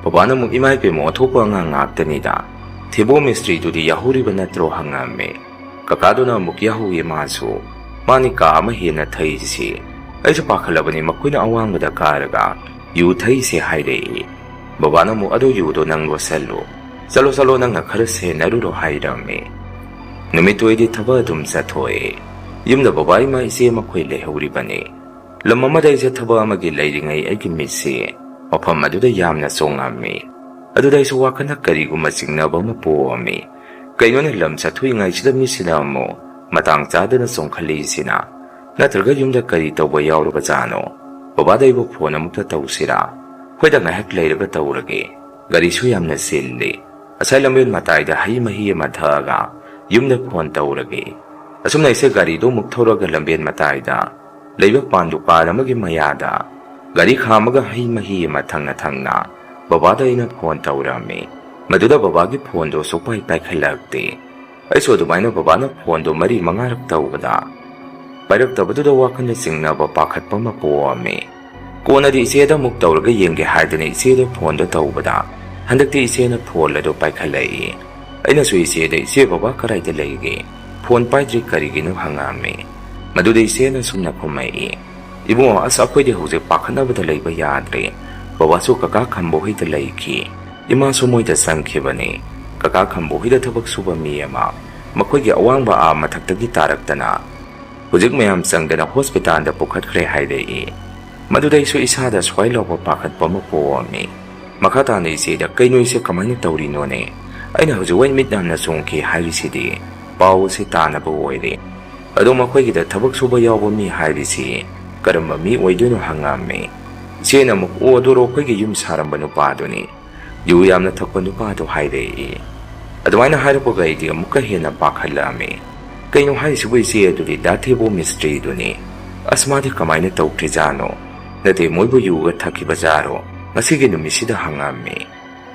ꯕꯕꯥꯅ ꯑꯃꯨꯛ, "ꯏꯃꯥ ꯏꯕꯦꯝꯃ, ꯑꯣꯟꯊꯣꯛꯄ ꯑꯉꯥꯡ ꯉꯥꯛꯇꯅꯤꯗ꯫ ꯊꯦꯕꯣ ꯃꯤꯁꯇ꯭ꯔꯤꯗꯨꯗꯤ ꯌꯥꯍꯧꯔꯤꯕ ꯅꯠꯇ꯭ꯔꯣ?" ꯍꯪꯉꯝꯃꯤ꯫ ꯀꯀꯥꯗꯨꯅ ꯑꯃꯨꯛ, "ꯌꯥꯍꯧꯏ ꯃꯥꯁꯨ꯫ ꯃꯥꯅꯤ ꯀꯥ ꯑꯃ ꯍꯦꯟꯅ ꯊꯩꯁꯤ꯫ ꯑꯩꯁꯨ ꯄꯥꯈꯠꯂꯕꯅꯤ, ꯃꯈꯣꯏꯅ ꯑꯋꯥꯡꯕꯗ ꯀꯥꯔꯒ ꯌꯨ ꯊꯛꯏꯁꯦ ꯍꯥꯏꯔꯛꯏ꯫" ꯕꯕꯥꯅ ꯑꯃꯨꯛ, "ꯑꯗꯨ ꯌꯨꯗꯣ ꯅꯪ ꯂꯣꯠꯁꯜꯂꯨ꯫ ꯆꯠꯂꯣ, ꯆꯠꯂꯣ, ꯅꯪꯅ ꯈꯔ ꯁꯦꯟꯅꯔꯨꯔꯣ" ꯍꯥꯏꯔꯝꯃꯤ꯫ ꯅꯨꯃꯤꯠꯇꯨ ꯑꯩꯗꯤ ꯊꯕꯛ ꯑꯗꯨꯝ ꯆꯠꯊꯣꯛꯑꯦ꯫ ꯌꯨꯝꯗ ꯕꯕꯥ, ꯏꯃꯥ, ꯏꯆꯦ ꯃꯈꯣꯏ ꯂꯩꯍꯧꯔꯤꯕꯅꯤ꯫ ꯂꯝ ꯑꯃꯗ ꯑꯩꯁꯦ ꯊꯕꯛ ꯑꯃꯒꯤ ꯂꯩꯔꯤꯉꯩ ꯑꯩꯒꯤ ꯃꯤꯠꯁꯤ ꯃꯐꯝ ꯑꯗꯨꯗ ꯌꯥꯝꯅ ꯆꯣꯡꯉꯝꯃꯤ꯫ ꯑꯗꯨꯗ ꯑꯩꯁꯨ ꯋꯥꯈꯜꯗ ꯀꯔꯤꯒꯨꯝꯕ ꯆꯤꯡꯅꯕ ꯑꯃ ꯄꯣꯛꯑꯝꯃꯤ꯫ ꯀꯩꯅꯣꯅꯦ, ꯂꯝ ꯆꯠꯊꯣꯛꯏꯉꯩꯁꯤꯗ ꯃꯤꯠꯁꯤꯅ ꯑꯃꯨꯛ ꯃꯇꯥꯡ ꯆꯥꯗꯅ ꯆꯣꯡꯈꯠꯂꯛꯏꯁꯤꯅ? ꯅꯠꯇ꯭ꯔꯒ ꯌꯨꯝꯗ ꯀꯔꯤ ꯇꯧꯕ ꯌꯥꯎꯔꯕꯖꯥꯠꯅꯣ? ꯕꯕꯥꯗ ꯑꯩꯕꯨ ꯐꯣꯟ ꯑꯃꯨꯛꯇ ꯇꯧꯁꯤꯔꯥ? ꯍꯣꯏꯗ, ꯉꯥꯏꯍꯥꯛ ꯂꯩꯔꯒ ꯇꯧꯔꯒꯦ꯫ ꯒꯥꯔꯤꯁꯨ ꯌꯥꯝꯅ ꯆꯤꯜꯂꯤ꯫ ꯉꯁꯥꯏ ꯂꯝꯕꯦꯟ ꯃꯇꯥꯏꯗ ꯍꯩ ꯃꯍꯤ ꯑꯃ ꯊꯛꯑꯒ ꯌꯨꯝꯗ ꯐꯣꯟ ꯇꯧꯔꯒꯦ꯫ ꯑꯁꯨꯝꯅ ꯑꯩꯁꯦ ꯒꯥꯔꯤꯗꯣ ꯑꯃꯨꯛ ꯊꯧꯔꯒ ꯂꯝꯕꯦꯟ ꯃꯇꯥꯏꯗ ꯂꯩꯕ ꯄꯥꯟ ꯗꯨꯀꯥꯟ ꯑꯃꯒꯤ ꯃꯌꯥꯗ ꯒꯥꯔꯤ ꯈꯥꯝꯃꯒ ꯍꯩ ꯃꯍꯤ ꯑꯃ ꯊꯪꯅ ꯊꯪꯅ ꯕꯕꯥꯗ ꯑꯩꯅ ꯐꯣꯟ ꯇꯧꯔꯝꯃꯤ꯫ ꯃꯗꯨꯗ ꯕꯕꯥꯒꯤ ꯐꯣꯟꯗꯣ ꯁꯨꯛꯄꯥꯏ ꯄꯥꯏꯈꯠꯂꯛꯇꯦ꯫ ꯑꯩꯁꯨ ꯑꯗꯨꯃꯥꯏꯅ ꯕꯕꯥꯅ ꯐꯣꯟꯗꯣ ꯃꯔꯤ ꯃꯉꯥꯔꯛ ꯇꯧꯕꯗ ꯄꯥꯏꯔꯛꯇꯕꯗꯨꯗ ꯋꯥꯈꯜꯗ ꯆꯤꯡꯅꯕ, ꯄꯥꯈꯠꯄ ꯑꯃ ꯄꯣꯛꯑꯝꯃꯤ꯫ ꯀꯣꯟꯅꯗꯤ ꯏꯆꯦꯗ ꯑꯃꯨꯛ ꯇꯧꯔꯒ ꯌꯦꯡꯒꯦ ꯍꯥꯏꯗꯅ ꯏꯆꯦꯗ ꯐꯣꯟꯗꯣ ꯇꯧꯕꯗ ꯍꯟꯗꯛꯇꯤ ꯏꯆꯦꯅ ꯐꯣꯟ ꯑꯗꯨ ꯄꯥꯏꯈꯠꯂꯛꯏ꯫ ꯑꯩꯅꯁꯨ ꯏꯆꯦꯗ, "ꯏꯆꯦ, ꯕꯕꯥ ꯀꯗꯥꯏꯗ ꯂꯩꯒꯦ? ꯐꯣꯟ ꯄꯥꯏꯗ꯭ꯔꯤ ꯀꯔꯤꯒꯤꯅꯣ?" ꯍꯪꯉꯛꯑꯝꯃꯤ꯫ ꯃꯗꯨꯗ ꯏꯆꯦꯅ ꯁꯨꯝꯅ ꯈꯨꯝꯃꯛꯏ, "ꯏꯕꯨꯡꯉꯣ, ꯑꯁ, ꯑꯩꯈꯣꯏꯗꯤ ꯍꯧꯖꯤꯛ ꯄꯥꯈꯠꯅꯕꯗ ꯂꯩꯕ ꯌꯥꯗ꯭ꯔꯦ꯫ ꯕꯕꯥꯁꯨ ꯀꯀꯥ ꯈꯝꯕ ꯍꯣꯏꯗ ꯂꯩꯈꯤ꯫ ꯏꯃꯥꯁꯨ ꯃꯣꯏꯗ ꯆꯪꯈꯤꯕꯅꯤ꯫ ꯀꯀꯥ ꯈꯝꯕ ꯍꯣꯏꯗ ꯊꯕꯛ ꯁꯨꯕ ꯃꯤ ꯑꯃ ꯃꯈꯣꯏꯒꯤ ꯑꯋꯥꯡꯕ ꯑꯥ ꯃꯊꯛꯇꯒꯤ ꯇꯥꯔꯛꯇꯅ ꯍꯧꯖꯤꯛ ꯃꯌꯥꯝ ꯆꯪꯗꯅ ꯍꯣꯁꯄꯤꯇꯥꯜꯗ ꯄꯨꯈꯠꯈ꯭ꯔꯦ" ꯍꯥꯏꯔꯛꯏ꯫ ꯃꯗꯨꯗ ꯑꯩꯁꯨ ꯏꯁꯥꯗ ꯁ꯭ꯋꯥꯏ ꯂꯥꯎꯕ ꯄꯥꯈꯠꯄ ꯑꯃ ꯄꯣꯛꯑꯝꯃꯤ꯫ ꯃꯈꯥ ꯇꯥꯅ ꯏꯆꯦꯗ, "ꯀꯩꯅꯣ ꯏꯆꯦ, ꯀꯃꯥꯏꯅ ꯇꯧꯔꯤꯅꯣꯅꯦ? ꯑꯩꯅ ꯍꯧꯖꯤꯛ ꯋꯥꯏ ꯃꯤꯠ ꯌꯥꯝꯅ ꯆꯣꯡꯈꯤ ꯍꯥꯏꯔꯤꯁꯤꯗꯤ ꯄꯥꯎ ꯑꯁꯤ ꯇꯥꯅꯕ ꯑꯣꯏꯔꯦ꯫ ꯑꯗꯣ ꯃꯈꯣꯏꯒꯤꯗ ꯊꯕꯛ ꯁꯨꯕ ꯌꯥꯎꯕ ꯃꯤ ꯍꯥꯏꯔꯤꯁꯤ ꯀꯔꯝꯕ ꯃꯤ ꯑꯣꯏꯗꯣꯏꯅꯣ?" ꯍꯪꯉꯝꯃꯤ꯫ ꯏꯆꯦꯅ ꯑꯃꯨꯛ, "ꯑꯣ, ꯑꯗꯨꯔꯣ ꯑꯩꯈꯣꯏꯒꯤ ꯌꯨꯝ ꯁꯥꯔꯝꯕ ꯅꯨꯄꯥꯗꯨꯅꯤ꯫ ꯌꯨ ꯌꯥꯝꯅ ꯊꯛꯄ ꯅꯨꯄꯥꯗꯣ" ꯍꯥꯏꯔꯛꯏ꯫ ꯑꯗꯨꯃꯥꯏꯅ ꯍꯥꯏꯔꯛꯄꯒ ꯑꯩꯗꯤ ꯑꯃꯨꯛꯀ ꯍꯦꯟꯅ ꯄꯥꯈꯠꯂꯛꯑꯝꯃꯤ꯫ "ꯀꯩꯅꯣ ꯍꯥꯏꯔꯤꯁꯤꯕꯨ ꯏꯆꯦ? ꯑꯗꯨꯗꯤ ꯗꯥ ꯊꯦꯕꯣ ꯃꯤꯁꯇ꯭ꯔꯤꯗꯨꯅꯤ꯫ ꯑꯁ, ꯃꯥꯗꯤ ꯀꯃꯥꯏꯅ ꯇꯧꯈ꯭ꯔꯤꯖꯥꯠꯅꯣ? ꯅꯠꯇꯦ, ꯃꯣꯏꯕꯨ ꯌꯨꯒ ꯊꯛꯈꯤꯕ ꯖꯥꯔꯣ ꯉꯁꯤꯒꯤ ꯅꯨꯃꯤꯠꯁꯤꯗ?" ꯍꯪꯉꯝꯃꯤ꯫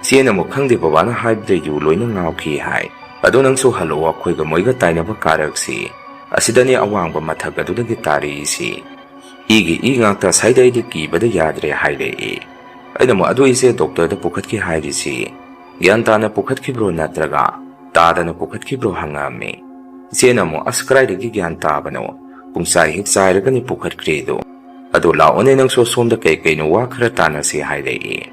ꯏꯆꯦꯅ ꯑꯃꯨꯛ, "ꯈꯪꯗꯦ, ꯕꯕꯥꯅ ꯍꯥꯏꯕꯗ ꯌꯨ ꯂꯣꯏꯅ ꯉꯥꯎꯈꯤ ꯍꯥꯏ꯫ ꯑꯗꯣ ꯅꯪꯁꯨ ꯍꯜꯂꯛꯑꯣ, ꯑꯩꯈꯣꯏꯒ ꯃꯣꯏꯒ ꯇꯥꯏꯅꯕ ꯀꯥꯔꯛꯁꯤ꯫ ꯑꯁꯤꯗꯅꯦ ꯑꯋꯥꯡꯕ ꯃꯊꯛ ꯑꯗꯨꯗꯒꯤ ꯇꯥꯔꯛꯏꯁꯤ꯫ ꯏꯒꯤ ꯏ ꯉꯥꯛꯇ, ꯁꯥꯏꯗ ꯑꯩꯗꯤ ꯀꯤꯕꯗ ꯌꯥꯗ꯭ꯔꯦ" ꯍꯥꯏꯔꯛꯏ꯫ ꯑꯩꯅ ꯑꯃꯨꯛ, "ꯑꯗꯨ ꯏꯆꯦ, ꯗꯣꯛꯇꯔꯗ ꯄꯨꯈꯠꯈꯤ ꯍꯥꯏꯔꯤꯁꯤ ꯒ꯭ꯌꯥꯟ ꯇꯥꯅ ꯄꯨꯈꯠꯈꯤꯕ꯭ꯔꯣ ꯅꯠꯇ꯭ꯔꯒ ꯇꯥꯗꯅ ꯄꯨꯈꯠꯈꯤꯕ꯭ꯔꯣ?" ꯍꯪꯉꯛꯑꯝꯃꯤ꯫ ꯏꯆꯦꯅ ꯑꯃꯨꯛ, "ꯑꯁ, ꯀꯗꯥꯏꯗꯒꯤ ꯒ꯭ꯌꯥꯟ ꯇꯥꯕꯅꯣ? ꯄꯨꯡꯆꯥꯏ ꯍꯦꯛ ꯆꯥꯏꯔꯒꯅꯤ ꯄꯨꯈꯠꯈ꯭ꯔꯤꯗꯣ꯫ ꯑꯗꯣ ꯂꯥꯛꯑꯣꯅꯦ, ꯅꯪꯁꯨ ꯑꯁꯣꯝꯗ ꯀꯩ ꯀꯩꯅꯣ ꯋꯥ ꯈꯔ ꯇꯥꯅꯁꯤ," ꯍꯥꯏꯔꯛꯏ꯫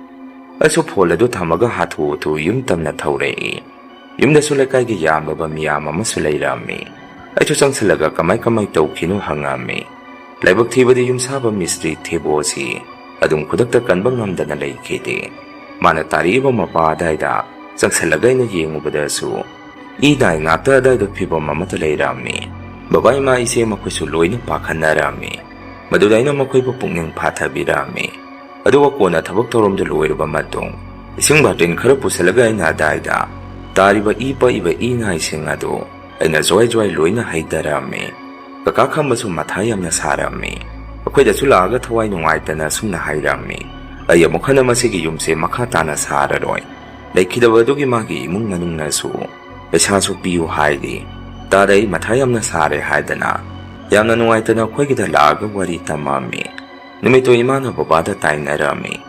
ꯑꯩꯁꯨ ꯐꯣꯟ ꯑꯗꯨ ꯊꯝꯃꯒ ꯍꯥꯊꯨ ꯍꯥꯊꯨ ꯌꯨꯝ ꯇꯝꯅ ꯊꯧꯔꯛꯏ꯫ ꯌꯨꯝꯗꯁꯨ ꯂꯩꯀꯥꯏꯒꯤ ꯌꯥꯝꯂꯕ ꯃꯤꯌꯥꯝ ꯑꯃꯁꯨ ꯂꯩꯔꯝꯃꯤ꯫ ꯑꯩꯁꯨ ꯆꯪꯁꯤꯜꯂꯒ ꯀꯃꯥꯏ ꯀꯃꯥꯏ ꯇꯧꯈꯤꯅꯣ ꯍꯪꯉꯝꯃꯤ꯫ ꯂꯥꯏꯕꯛ ꯊꯤꯕꯗꯤ ꯌꯨꯝꯁꯥꯕ ꯃꯤꯁꯇ꯭ꯔꯤ ꯊꯦꯕꯣ ꯑꯁꯤ ꯑꯗꯨꯝ ꯈꯨꯗꯛꯇ ꯀꯟꯕ ꯉꯝꯗꯅ ꯂꯩꯈꯤꯗꯦ꯫ ꯃꯥꯅ ꯇꯥꯔꯛꯏꯕ ꯃꯄꯥ ꯑꯗꯥꯏꯗ ꯆꯪꯁꯤꯜꯂꯒ ꯑꯩꯅ ꯌꯦꯡꯉꯨꯕꯗꯁꯨ ꯏ ꯅꯥꯏ ꯉꯥꯛꯇ ꯑꯗꯥꯏꯗ ꯐꯤꯕꯝ ꯑꯃꯗ ꯂꯩꯔꯝꯃꯤ꯫ ꯕꯕꯥ, ꯏꯃꯥ, ꯏꯆꯦ ꯃꯈꯣꯏꯁꯨ ꯂꯣꯏꯅ ꯄꯥꯈꯠꯅꯔꯝꯃꯤ꯫ ꯃꯗꯨꯗ ꯑꯩꯅ ꯃꯈꯣꯏꯕꯨ ꯄꯨꯛꯅꯤꯡ ꯐꯥꯊꯕꯤꯔꯝꯃꯤ꯫ ꯑꯗꯨꯒ ꯀꯣꯟꯅ ꯊꯕꯛ ꯊꯧꯔꯝꯗꯨ ꯂꯣꯏꯔꯕ ꯃꯇꯨꯡ, ꯏꯁꯤꯡ ꯕꯥꯔꯇꯤꯟ ꯈꯔ ꯄꯨꯁꯤꯜꯂꯒ ꯑꯩꯅ ꯑꯗꯥꯏꯗ ꯇꯥꯔꯤꯕ ꯏ ꯄꯛꯏꯕ ꯏ ꯅꯥꯏꯁꯤꯡ ꯑꯗꯨ ꯑꯩꯅ ꯖ꯭ꯋꯥꯏ ꯖ꯭ꯋꯥꯏ ꯂꯣꯏꯅ ꯍꯩꯊꯔꯝꯃꯤ꯫ ꯀꯀꯥ ꯈꯝꯕꯁꯨ ꯃꯊꯥ ꯌꯥꯝꯅ ꯁꯥꯔꯝꯃꯤ꯫ ꯑꯩꯈꯣꯏꯗꯁꯨ ꯂꯥꯛꯑꯒ ꯊꯋꯥꯏ ꯅꯨꯡꯉꯥꯏꯇꯅ ꯑꯁꯨꯝꯅ ꯍꯥꯏꯔꯝꯃꯤ, "ꯑꯩ ꯑꯃꯨꯛ ꯍꯟꯅ ꯃꯁꯤꯒꯤ ꯌꯨꯝꯁꯦ ꯃꯈꯥ ꯇꯥꯅ ꯁꯥꯔꯔꯣꯏ꯫ ꯂꯩꯈꯤꯗꯕ ꯑꯗꯨꯒꯤ ꯃꯥꯒꯤ ꯏꯃꯨꯡ ꯃꯅꯨꯡꯅꯁꯨ ꯄꯩꯁꯥꯁꯨ ꯄꯤꯌꯨ ꯍꯥꯏꯔꯤ꯫ ꯇꯥꯗ ꯑꯩ ꯃꯊꯥ ꯌꯥꯝꯅ ꯁꯥꯔꯦ" ꯍꯥꯏꯗꯅ ꯌꯥꯝꯅ ꯅꯨꯡꯉꯥꯏꯇꯅ ꯑꯩꯈꯣꯏꯒꯤꯗ ꯂꯥꯛꯑꯒ ꯋꯥꯔꯤ ꯇꯝꯃꯝꯃꯤ꯫ ꯅꯨꯃꯤꯠꯇꯨ ꯏꯃꯥꯅ ꯕꯕꯥꯗ ꯇꯥꯏꯅꯔꯝꯃꯤ꯫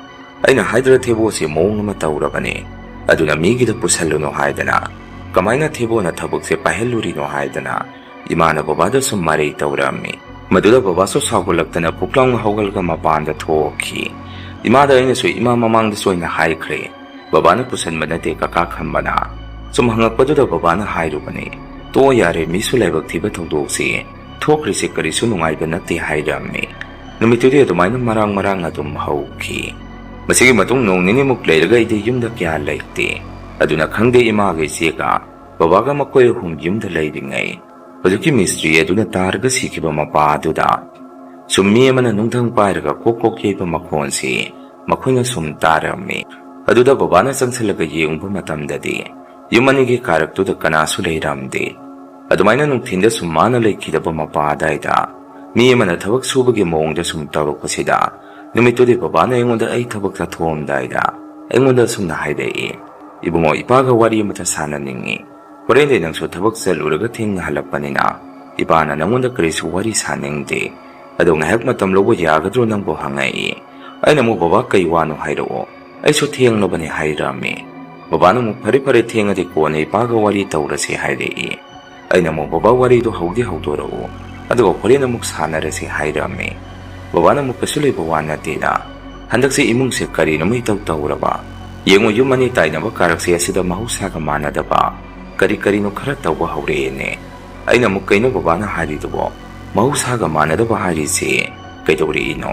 ꯑꯩꯅ ꯍꯥꯏꯗ꯭ꯔ ꯊꯦꯕꯣꯁꯦ ꯃꯑꯣꯡ ꯑꯃ ꯇꯧꯔꯕꯅꯤ, ꯑꯗꯨꯅ ꯃꯤꯒꯤꯗ ꯄꯨꯁꯜꯂꯨꯅꯨ ꯍꯥꯏꯗꯅ꯫ ꯀꯃꯥꯏꯅ ꯊꯦꯕꯣꯅ ꯊꯕꯛꯁꯦ ꯄꯥꯏꯍꯜꯂꯨꯔꯤꯅꯣ ꯍꯥꯏꯗꯅ ꯏꯃꯥꯅ ꯕꯕꯥꯗ ꯁꯨꯝ ꯃꯔꯩ ꯇꯧꯔꯝꯃꯤ꯫ ꯃꯗꯨꯗ ꯕꯕꯥꯁꯨ ꯁꯥꯎꯒꯠꯂꯛꯇꯅ ꯄꯨꯛꯂꯥꯎꯅ ꯍꯧꯒꯠꯂꯒ ꯃꯄꯥꯟꯗ ꯊꯣꯛꯈꯤ꯫ ꯏꯃꯥꯗ ꯑꯩꯅꯁꯨ ꯏꯃꯥ ꯃꯃꯥꯡꯗꯁꯨ ꯑꯣꯏꯅ ꯍꯥꯏꯈ꯭ꯔꯦ, "ꯕꯕꯥꯅ ꯄꯨꯁꯟꯕ ꯅꯠꯇꯦ ꯀꯀꯥ ꯈꯝꯕꯅ"꯫ ꯁꯨꯝ ꯍꯪꯉꯛꯄꯗꯨꯗ ꯕꯕꯥꯅ ꯍꯥꯏꯔꯨꯕꯅꯤ, "ꯇꯣꯛꯑꯣ ꯌꯥꯔꯦ, ꯃꯤꯁꯨ ꯂꯥꯏꯕꯛ ꯊꯤꯕ ꯊꯧꯗꯣꯛꯁꯤ ꯊꯣꯛꯈ꯭ꯔꯤꯁꯦ ꯀꯔꯤꯁꯨ ꯅꯨꯡꯉꯥꯏꯕ ꯅꯠꯇꯦ" ꯍꯥꯏꯔꯝꯃꯤ꯫ ꯅꯨꯃꯤꯠꯇꯨꯗꯤ ꯑꯗꯨꯃꯥꯏꯅ ꯃꯔꯥꯡ ꯃꯔꯥꯡ ꯑꯗꯨꯝ ꯍꯧꯈꯤ꯫ ꯃꯁꯤꯒꯤ ꯃꯇꯨꯡ ꯅꯣꯡ ꯅꯤꯅꯤꯃꯨꯛ ꯂꯩꯔꯒ ꯑꯩꯗꯤ ꯌꯨꯝꯗ ꯀꯌꯥ ꯂꯩꯇꯦ꯫ ꯑꯗꯨꯅ ꯈꯪꯗꯦ ꯏꯃꯥꯒ ꯏꯆꯦꯒ ꯕꯕꯥꯒ ꯃꯈꯣꯏ ꯑꯍꯨꯝ ꯌꯨꯝꯗ ꯂꯩꯔꯤꯉꯩ ꯍꯧꯖꯤꯛꯀꯤ ꯃꯤꯁꯇ꯭ꯔꯤ ꯑꯗꯨꯅ ꯇꯥꯔꯒ ꯁꯤꯈꯤꯕ ꯃꯄꯥ ꯑꯗꯨꯗ ꯁꯨꯝ ꯃꯤ ꯑꯃꯅ ꯅꯨꯡꯊꯪ ꯄꯥꯏꯔꯒ ꯀꯣꯛ ꯀꯣꯛ ꯌꯩꯕ ꯃꯈꯣꯟꯁꯤ ꯃꯈꯣꯏꯅ ꯁꯨꯝ ꯇꯥꯔꯝꯃꯤ꯫ ꯑꯗꯨꯗ ꯕꯕꯥꯅ ꯆꯪꯁꯤꯜꯂꯒ ꯌꯦꯡꯉꯨꯕ ꯃꯇꯝꯗꯗꯤ ꯌꯨꯝ ꯑꯅꯤꯒꯤ ꯀꯥꯔꯛꯇꯨꯗ ꯀꯅꯥꯁꯨ ꯂꯩꯔꯝꯗꯦ꯫ ꯑꯗꯨꯃꯥꯏꯅ ꯅꯨꯡꯊꯤꯟꯗ ꯁꯨꯝ ꯃꯥꯅ ꯂꯩꯈꯤꯗꯕ ꯃꯄꯥ ꯑꯗꯥꯏꯗ ꯃꯤ ꯑꯃꯅ ꯊꯕꯛ ꯁꯨꯕꯒꯤ ꯃꯑꯣꯡꯗ ꯁꯨꯝ ꯇꯧꯔꯛꯄꯁꯤꯗ, ꯅꯨꯃꯤꯠꯇꯨꯗꯤ ꯕꯕꯥꯅ ꯑꯩꯉꯣꯟꯗ ꯑꯩ ꯊꯕꯛ ꯆꯠꯊꯣꯛꯑꯝꯗꯥꯏꯗ ꯑꯩꯉꯣꯟꯗ ꯑꯁꯨꯝꯅ ꯍꯥꯏꯔꯛꯏ, "ꯏꯕꯨꯡꯉꯣ, ꯏꯄꯥꯒ ꯋꯥꯔꯤ ꯑꯃꯇ ꯁꯥꯟꯅꯅꯤꯡꯉꯤ꯫ ꯍꯣꯔꯦꯟꯗꯤ ꯅꯪꯁꯨ ꯊꯕꯛ ꯆꯠꯂꯨꯔꯒ ꯊꯦꯡꯅ ꯍꯜꯂꯛꯄꯅꯤꯅ ꯏꯄꯥꯅ ꯅꯪꯉꯣꯟꯗ ꯀꯔꯤꯁꯨ ꯋꯥꯔꯤ ꯁꯥꯅꯤꯡꯗꯦ꯫ ꯑꯗꯣ ꯉꯥꯏꯍꯥꯛ ꯃꯇꯝ ꯂꯧꯕ ꯌꯥꯒꯗ꯭ꯔꯣ ꯅꯪꯕꯨ?" ꯍꯪꯉꯛꯏ꯫ ꯑꯩꯅ ꯑꯃꯨꯛ, "ꯕꯕꯥ, ꯀꯩ ꯋꯥꯅꯣ ꯍꯥꯏꯔꯛꯑꯣ, ꯑꯩꯁꯨ ꯊꯦꯡꯂꯕꯅꯦ" ꯍꯥꯏꯔꯛꯑꯝꯃꯤ꯫ ꯕꯕꯥꯅ ꯑꯃꯨꯛ, "ꯐꯔꯦ ꯐꯔꯦ, ꯊꯦꯡꯉꯗꯤ ꯀꯣꯟꯅ ꯏꯄꯥꯒ ꯋꯥꯔꯤ ꯇꯧꯔꯁꯦ" ꯍꯥꯏꯔꯛꯏ꯫ ꯑꯩꯅ ꯑꯃꯨꯛ, "ꯕꯕꯥ, ꯋꯥꯔꯤꯗꯣ ꯍꯧꯗꯤ ꯍꯧꯗꯣꯔꯛꯎ, ꯑꯗꯨꯒ ꯍꯣꯔꯦꯟ ꯑꯃꯨꯛ ꯁꯥꯟꯅꯔꯁꯦ" ꯍꯥꯏꯔꯛꯑꯝꯃꯤ꯫ ꯕꯕꯥꯅ ꯑꯃꯨꯛ, "ꯀꯩꯁꯨ ꯂꯩꯕ ꯋꯥ ꯅꯠꯇꯦꯗ, ꯍꯟꯗꯛꯁꯦ ꯏꯃꯨꯡꯁꯦ ꯀꯔꯤꯅꯣꯃ ꯏꯇꯧ ꯇꯧꯔꯕ, ꯌꯦꯡꯉꯨ, ꯌꯨꯝ ꯑꯅꯤ ꯇꯥꯏꯅꯕ ꯀꯥꯔꯛꯁꯦ ꯑꯁꯤꯗ ꯃꯍꯧꯁꯥꯒ ꯃꯥꯟꯅꯗꯕ ꯀꯔꯤ ꯀꯔꯤꯅꯣ ꯈꯔ ꯇꯧꯕ ꯍꯧꯔꯛꯑꯦꯅꯦ"꯫ ꯑꯩꯅ ꯑꯃꯨꯛ, "ꯀꯩꯅꯣ ꯕꯕꯥꯅ ꯍꯥꯏꯔꯤꯗꯨꯕꯣ? ꯃꯍꯧꯁꯥꯒ ꯃꯥꯟꯅꯗꯕ ꯍꯥꯏꯔꯤꯁꯦ ꯀꯩꯗꯧꯔꯛꯏꯅꯣ?"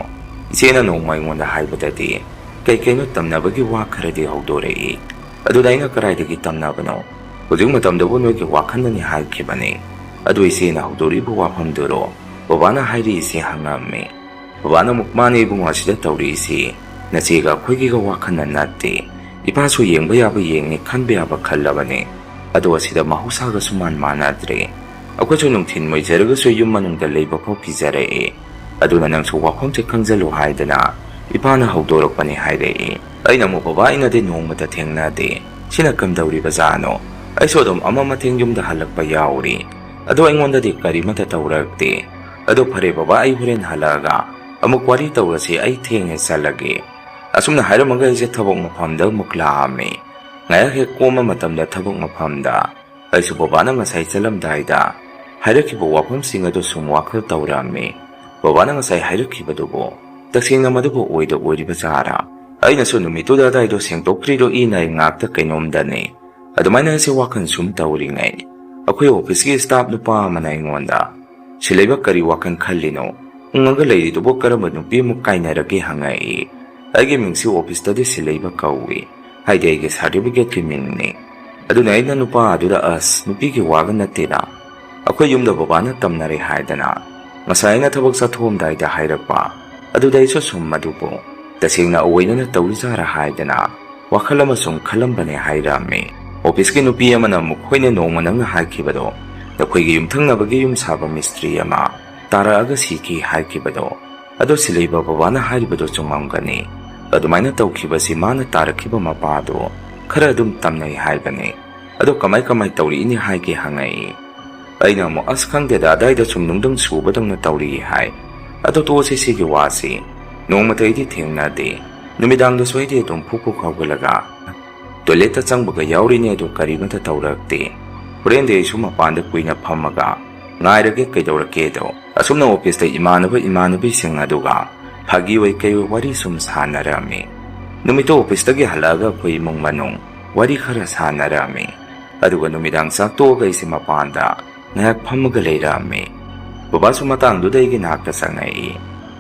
ꯏꯆꯦꯅ ꯅꯣꯡꯃ ꯑꯩꯉꯣꯟꯗ ꯍꯥꯏꯕꯗꯗꯤ ꯀꯩ ꯀꯩꯅꯣ ꯇꯝꯅꯕꯒꯤ ꯋꯥ ꯈꯔꯗꯤ ꯍꯧꯗꯣꯔꯛꯏ꯫ ꯑꯗꯨꯗ ꯑꯩꯅ, "ꯀꯗꯥꯏꯗꯒꯤ ꯇꯝꯅꯕꯅꯣ? ꯍꯧꯖꯤꯛ ꯃꯇꯝꯗꯕꯨ ꯅꯣꯏꯒꯤ ꯋꯥꯈꯜꯅꯅꯤ" ꯍꯥꯏꯈꯤꯕꯅꯤ꯫ ꯑꯗꯨ ꯏꯆꯦꯅ ꯍꯧꯗꯣꯔꯛꯏꯕ ꯋꯥꯐꯝꯗꯨꯔꯣ ꯕꯕꯥꯅ ꯍꯥꯏꯔꯛꯏꯁꯦ ꯍꯪꯉꯝꯃꯤ꯫ ꯕꯕꯥꯅ ꯑꯃꯨꯛ, "ꯃꯥꯅꯦ ꯏꯕꯨꯡꯉꯣ, ꯑꯁꯤꯗ ꯇꯧꯔꯤꯁꯤ ꯅꯆꯦꯒ ꯑꯩꯈꯣꯏꯒꯤꯒ ꯋꯥꯈꯜꯅ ꯅꯠꯇꯦ꯫ ꯏꯄꯥꯁꯨ ꯌꯦꯡꯕ ꯌꯥꯕ ꯌꯦꯡꯉꯤ, ꯈꯟꯕ ꯌꯥꯕ ꯈꯜꯂꯕꯅꯤ꯫ ꯑꯗꯣ ꯑꯁꯤꯗ ꯃꯍꯧꯁꯥꯒꯁꯨ ꯃꯥꯟ ꯃꯥꯟꯅꯗ꯭ꯔꯦ꯫ ꯑꯩꯈꯣꯏꯁꯨ ꯅꯨꯡꯊꯤꯜ ꯃꯣꯏꯖꯔꯒꯁꯨ ꯌꯨꯝ ꯃꯅꯨꯡꯗ ꯂꯩꯕ ꯐꯥꯎ ꯀꯤꯖꯔꯛꯑꯦ꯫ ꯑꯗꯨꯅ ꯅꯪꯁꯨ ꯋꯥꯐꯝꯁꯦ ꯈꯪꯖꯜꯂꯨ" ꯍꯥꯏꯗꯅ ꯏꯄꯥꯅ ꯍꯧꯗꯣꯔꯛꯄꯅꯤ ꯍꯥꯏꯔꯛꯏ꯫ ꯑꯩꯅ ꯑꯃꯨꯛ, "ꯕꯕꯥ, ꯑꯩꯅꯗꯤ ꯅꯣꯡꯃꯇ ꯊꯦꯡꯅꯗꯦ꯫ ꯁꯤꯅ ꯀꯝꯗꯧꯔꯤꯕꯖꯥꯠꯅꯣ? ꯑꯩꯁꯨ ꯑꯗꯨꯝ ꯑꯃ ꯃꯊꯦꯡ ꯌꯨꯝꯗ ꯍꯜꯂꯛꯄ ꯌꯥꯎꯔꯤ꯫ ꯑꯗꯣ ꯑꯩꯉꯣꯟꯗꯗꯤ ꯀꯔꯤꯃꯇ ꯇꯧꯔꯛꯇꯦ꯫ ꯑꯗꯣ ꯐꯔꯦ ꯕꯕꯥ, ꯑꯩ ꯍꯣꯔꯦꯟ ꯍꯜꯂꯛꯑꯒ ꯑꯃꯨꯛ ꯋꯥꯔꯤ ꯇꯧꯔꯁꯤ, ꯑꯩ ꯊꯦꯡꯉꯦ, ꯆꯠꯂꯒꯦ"꯫ ꯑꯁꯨꯝꯅ ꯍꯥꯏꯔꯝꯃꯒ ꯑꯩꯁꯦ ꯊꯕꯛ ꯃꯐꯝꯗ ꯑꯃꯨꯛ ꯂꯥꯛꯑꯝꯃꯤ꯫ ꯉꯥꯏꯍꯥꯛ ꯍꯦꯛ ꯀꯣꯝꯕ ꯃꯇꯝꯗ ꯊꯕꯛ ꯃꯐꯝꯗ ꯑꯩꯁꯨ ꯕꯕꯥꯅ ꯉꯁꯥꯏ ꯆꯠꯂꯝꯗꯥꯏꯗ ꯍꯥꯏꯔꯛꯈꯤꯕ ꯋꯥꯐꯝꯁꯤꯡ ꯑꯗꯨ ꯁꯨꯝ ꯋꯥꯈꯜ ꯇꯧꯔꯛꯑꯝꯃꯤ꯫ ꯕꯕꯥꯅ ꯉꯁꯥꯏ ꯍꯥꯏꯔꯛꯈꯤꯕꯗꯨꯕꯨ ꯇꯁꯦꯡꯅ ꯃꯗꯨꯕꯨ ꯑꯣꯏꯗ ꯑꯣꯏꯔꯤꯕ ꯖꯥꯔꯥ? ꯑꯩꯅꯁꯨ ꯅꯨꯃꯤꯠꯇꯨꯗ ꯑꯗꯥꯏꯗꯣ ꯁꯦꯡꯗꯣꯛꯇ꯭ꯔꯤꯔꯣ ꯏꯅ ꯑꯩ ꯉꯥꯛꯇ ꯀꯩꯅꯣꯝꯗꯅꯤ꯫ ꯑꯗꯨꯃꯥꯏꯅ ꯑꯩꯁꯦ ꯋꯥꯈꯜ ꯁꯨꯝ ꯇꯧꯔꯤꯉꯩ, ꯑꯩꯈꯣꯏ ꯑꯣꯐꯤꯁꯀꯤ ꯁ꯭ꯇꯥꯐ ꯅꯨꯄꯥ ꯑꯃꯅ ꯑꯩꯉꯣꯟꯗ, "ꯁꯤꯂꯩꯕ, ꯀꯔꯤ ꯋꯥꯈꯜ ꯈꯜꯂꯤꯅꯣ? ꯎꯪꯉꯒ ꯂꯩꯔꯤꯗꯨꯕꯨ ꯀꯔꯝꯕ ꯅꯨꯄꯤ ꯑꯃꯨꯛ ꯀꯥꯏꯅꯔꯒꯦ?" ꯍꯪꯉꯛꯏ꯫ ꯑꯩꯒꯤ ꯃꯤꯡꯁꯤ ꯑꯣꯐꯤꯁꯇꯗꯤ ꯁꯤꯂꯩꯕ ꯀꯧꯏ, ꯍꯥꯏꯗꯤ ꯑꯩꯒꯤ ꯁꯥꯔꯇꯤꯐꯤꯀꯦꯠꯀꯤ ꯃꯤꯡꯅꯤ꯫ ꯑꯗꯨꯅ ꯑꯩꯅ ꯅꯨꯄꯥ ꯑꯗꯨꯗ, "ꯑꯁ, ꯅꯨꯄꯤꯒꯤ ꯋꯥꯒ ꯅꯠꯇꯦꯗ, ꯑꯩꯈꯣꯏ ꯌꯨꯝꯗ ꯕꯕꯥꯅ ꯇꯝꯅꯔꯦ ꯍꯥꯏꯗꯅ ꯉꯁꯥꯏ ꯑꯩꯅ ꯊꯕꯛ ꯆꯠꯊꯣꯛꯑꯝꯗꯥꯏꯗ ꯍꯥꯏꯔꯛꯄ꯫ ꯑꯗꯨꯗ ꯑꯩꯁꯨ ꯁꯨꯝ ꯃꯗꯨꯕꯨ ꯇꯁꯦꯡꯅ ꯑꯣꯏꯅꯅ ꯇꯧꯔꯤꯖꯥꯔꯥ ꯍꯥꯏꯗꯅ ꯋꯥꯈꯜ ꯑꯃ ꯁꯨꯝ ꯈꯜꯂꯝꯕꯅꯦ" ꯍꯥꯏꯔꯛꯑꯝꯃꯤ꯫ ꯑꯣꯐꯤꯁꯀꯤ ꯅꯨꯄꯤ ꯑꯃꯅ ꯑꯃꯨꯛ, "ꯍꯣꯏꯅꯦ, ꯅꯣꯡꯃ ꯅꯪꯅ ꯍꯥꯏꯈꯤꯕꯗꯣ, ꯅꯈꯣꯏꯒꯤ ꯌꯨꯝꯊꯪꯅꯕꯒꯤ ꯌꯨꯝ ꯁꯥꯕ ꯃꯤꯁꯇ꯭ꯔꯤ ꯑꯃ ꯇꯥꯔꯛꯑꯒ ꯁꯤꯈꯤ ꯍꯥꯏꯈꯤꯕꯗꯣ, ꯑꯗꯣ ꯁꯤꯂꯩꯕ ꯕꯕꯥꯅ ꯍꯥꯏꯔꯤꯕꯗꯣ ꯆꯨꯝꯃꯝꯒꯅꯤ꯫ ꯑꯗꯨꯃꯥꯏꯅ ꯇꯧꯈꯤꯕꯁꯤ ꯃꯥꯅ ꯇꯥꯔꯛꯈꯤꯕ ꯃꯄꯥꯗꯣ ꯈꯔ ꯑꯗꯨꯝ ꯇꯝꯅꯩ ꯍꯥꯏꯕꯅꯤ꯫ ꯑꯗꯣ ꯀꯃꯥꯏ ꯀꯃꯥꯏ ꯇꯧꯔꯛꯏꯅꯤ ꯍꯥꯏꯒꯦ?" ꯍꯪꯉꯛꯏ꯫ ꯑꯩꯅ ꯑꯃꯨꯛ, "ꯑꯁ, ꯈꯪꯗꯦꯗ, ꯑꯗꯥꯏꯗ ꯁꯨꯝ ꯅꯨꯡꯗꯪ ꯁꯨꯕꯗꯧꯅ ꯇꯧꯔꯤ" ꯍꯥꯏ꯫ "ꯑꯗꯣ ꯇꯣꯛꯑꯁꯤ ꯁꯤꯒꯤ ꯋꯥꯁꯤ, ꯅꯣꯡꯃꯇ ꯑꯩꯗꯤ ꯊꯦꯡꯅꯗꯦ꯫ ꯅꯨꯃꯤꯗꯥꯡꯗꯁꯨ ꯑꯩꯗꯤ ꯑꯗꯨꯝ ꯐꯨꯛ ꯐꯨꯛ ꯍꯧꯒꯠꯂꯒ ꯇꯣꯏꯂꯦꯠꯇ ꯆꯪꯕꯒ ꯌꯥꯎꯔꯤꯅꯦ, ꯑꯗꯨ ꯀꯔꯤꯃꯠꯇ ꯇꯧꯔꯛꯇꯦ꯫ ꯍꯣꯔꯦꯟꯗꯤ ꯑꯩꯁꯨ ꯃꯄꯥꯟꯗ ꯀꯨꯏꯅ ꯐꯝꯃꯒ ꯉꯥꯏꯔꯒꯦ, ꯀꯩꯗꯧꯔꯛꯀꯦꯗꯣ꯫ ꯑꯁꯨꯝꯅ ꯑꯣꯐꯤꯁꯇ ꯏꯃꯥꯟꯅꯕ ꯏꯃꯥꯟꯅꯕꯤꯁꯤꯡ ꯑꯗꯨꯒ ꯐꯥꯒꯤ ꯑꯣꯏ ꯀꯩ ꯑꯣꯏ ꯋꯥꯔꯤ ꯁꯨꯝ ꯁꯥꯟꯅꯔꯝꯃꯤ꯫ ꯅꯨꯃꯤꯠꯇꯣ ꯑꯣꯐꯤꯁꯇꯒꯤ ꯍꯜꯂꯛꯑꯒ ꯑꯩꯈꯣꯏ ꯏꯃꯨꯡ ꯃꯅꯨꯡ ꯋꯥꯔꯤ ꯈꯔ ꯁꯥꯟꯅꯔꯝꯃꯤ꯫ ꯑꯗꯨꯒ ꯅꯨꯃꯤꯗꯥꯡ ꯆꯥꯛ ꯇꯣꯛꯑꯒ ꯑꯩꯁꯦ ꯃꯄꯥꯟꯗ ꯉꯥꯏꯍꯥꯛ ꯐꯝꯃꯒ ꯂꯩꯔꯝꯃꯤ꯫ ꯕꯕꯥꯁꯨ ꯃꯇꯥꯡꯗꯨꯗ ꯑꯩꯒꯤ ꯅꯥꯛꯇ ꯆꯪꯉꯛꯏ꯫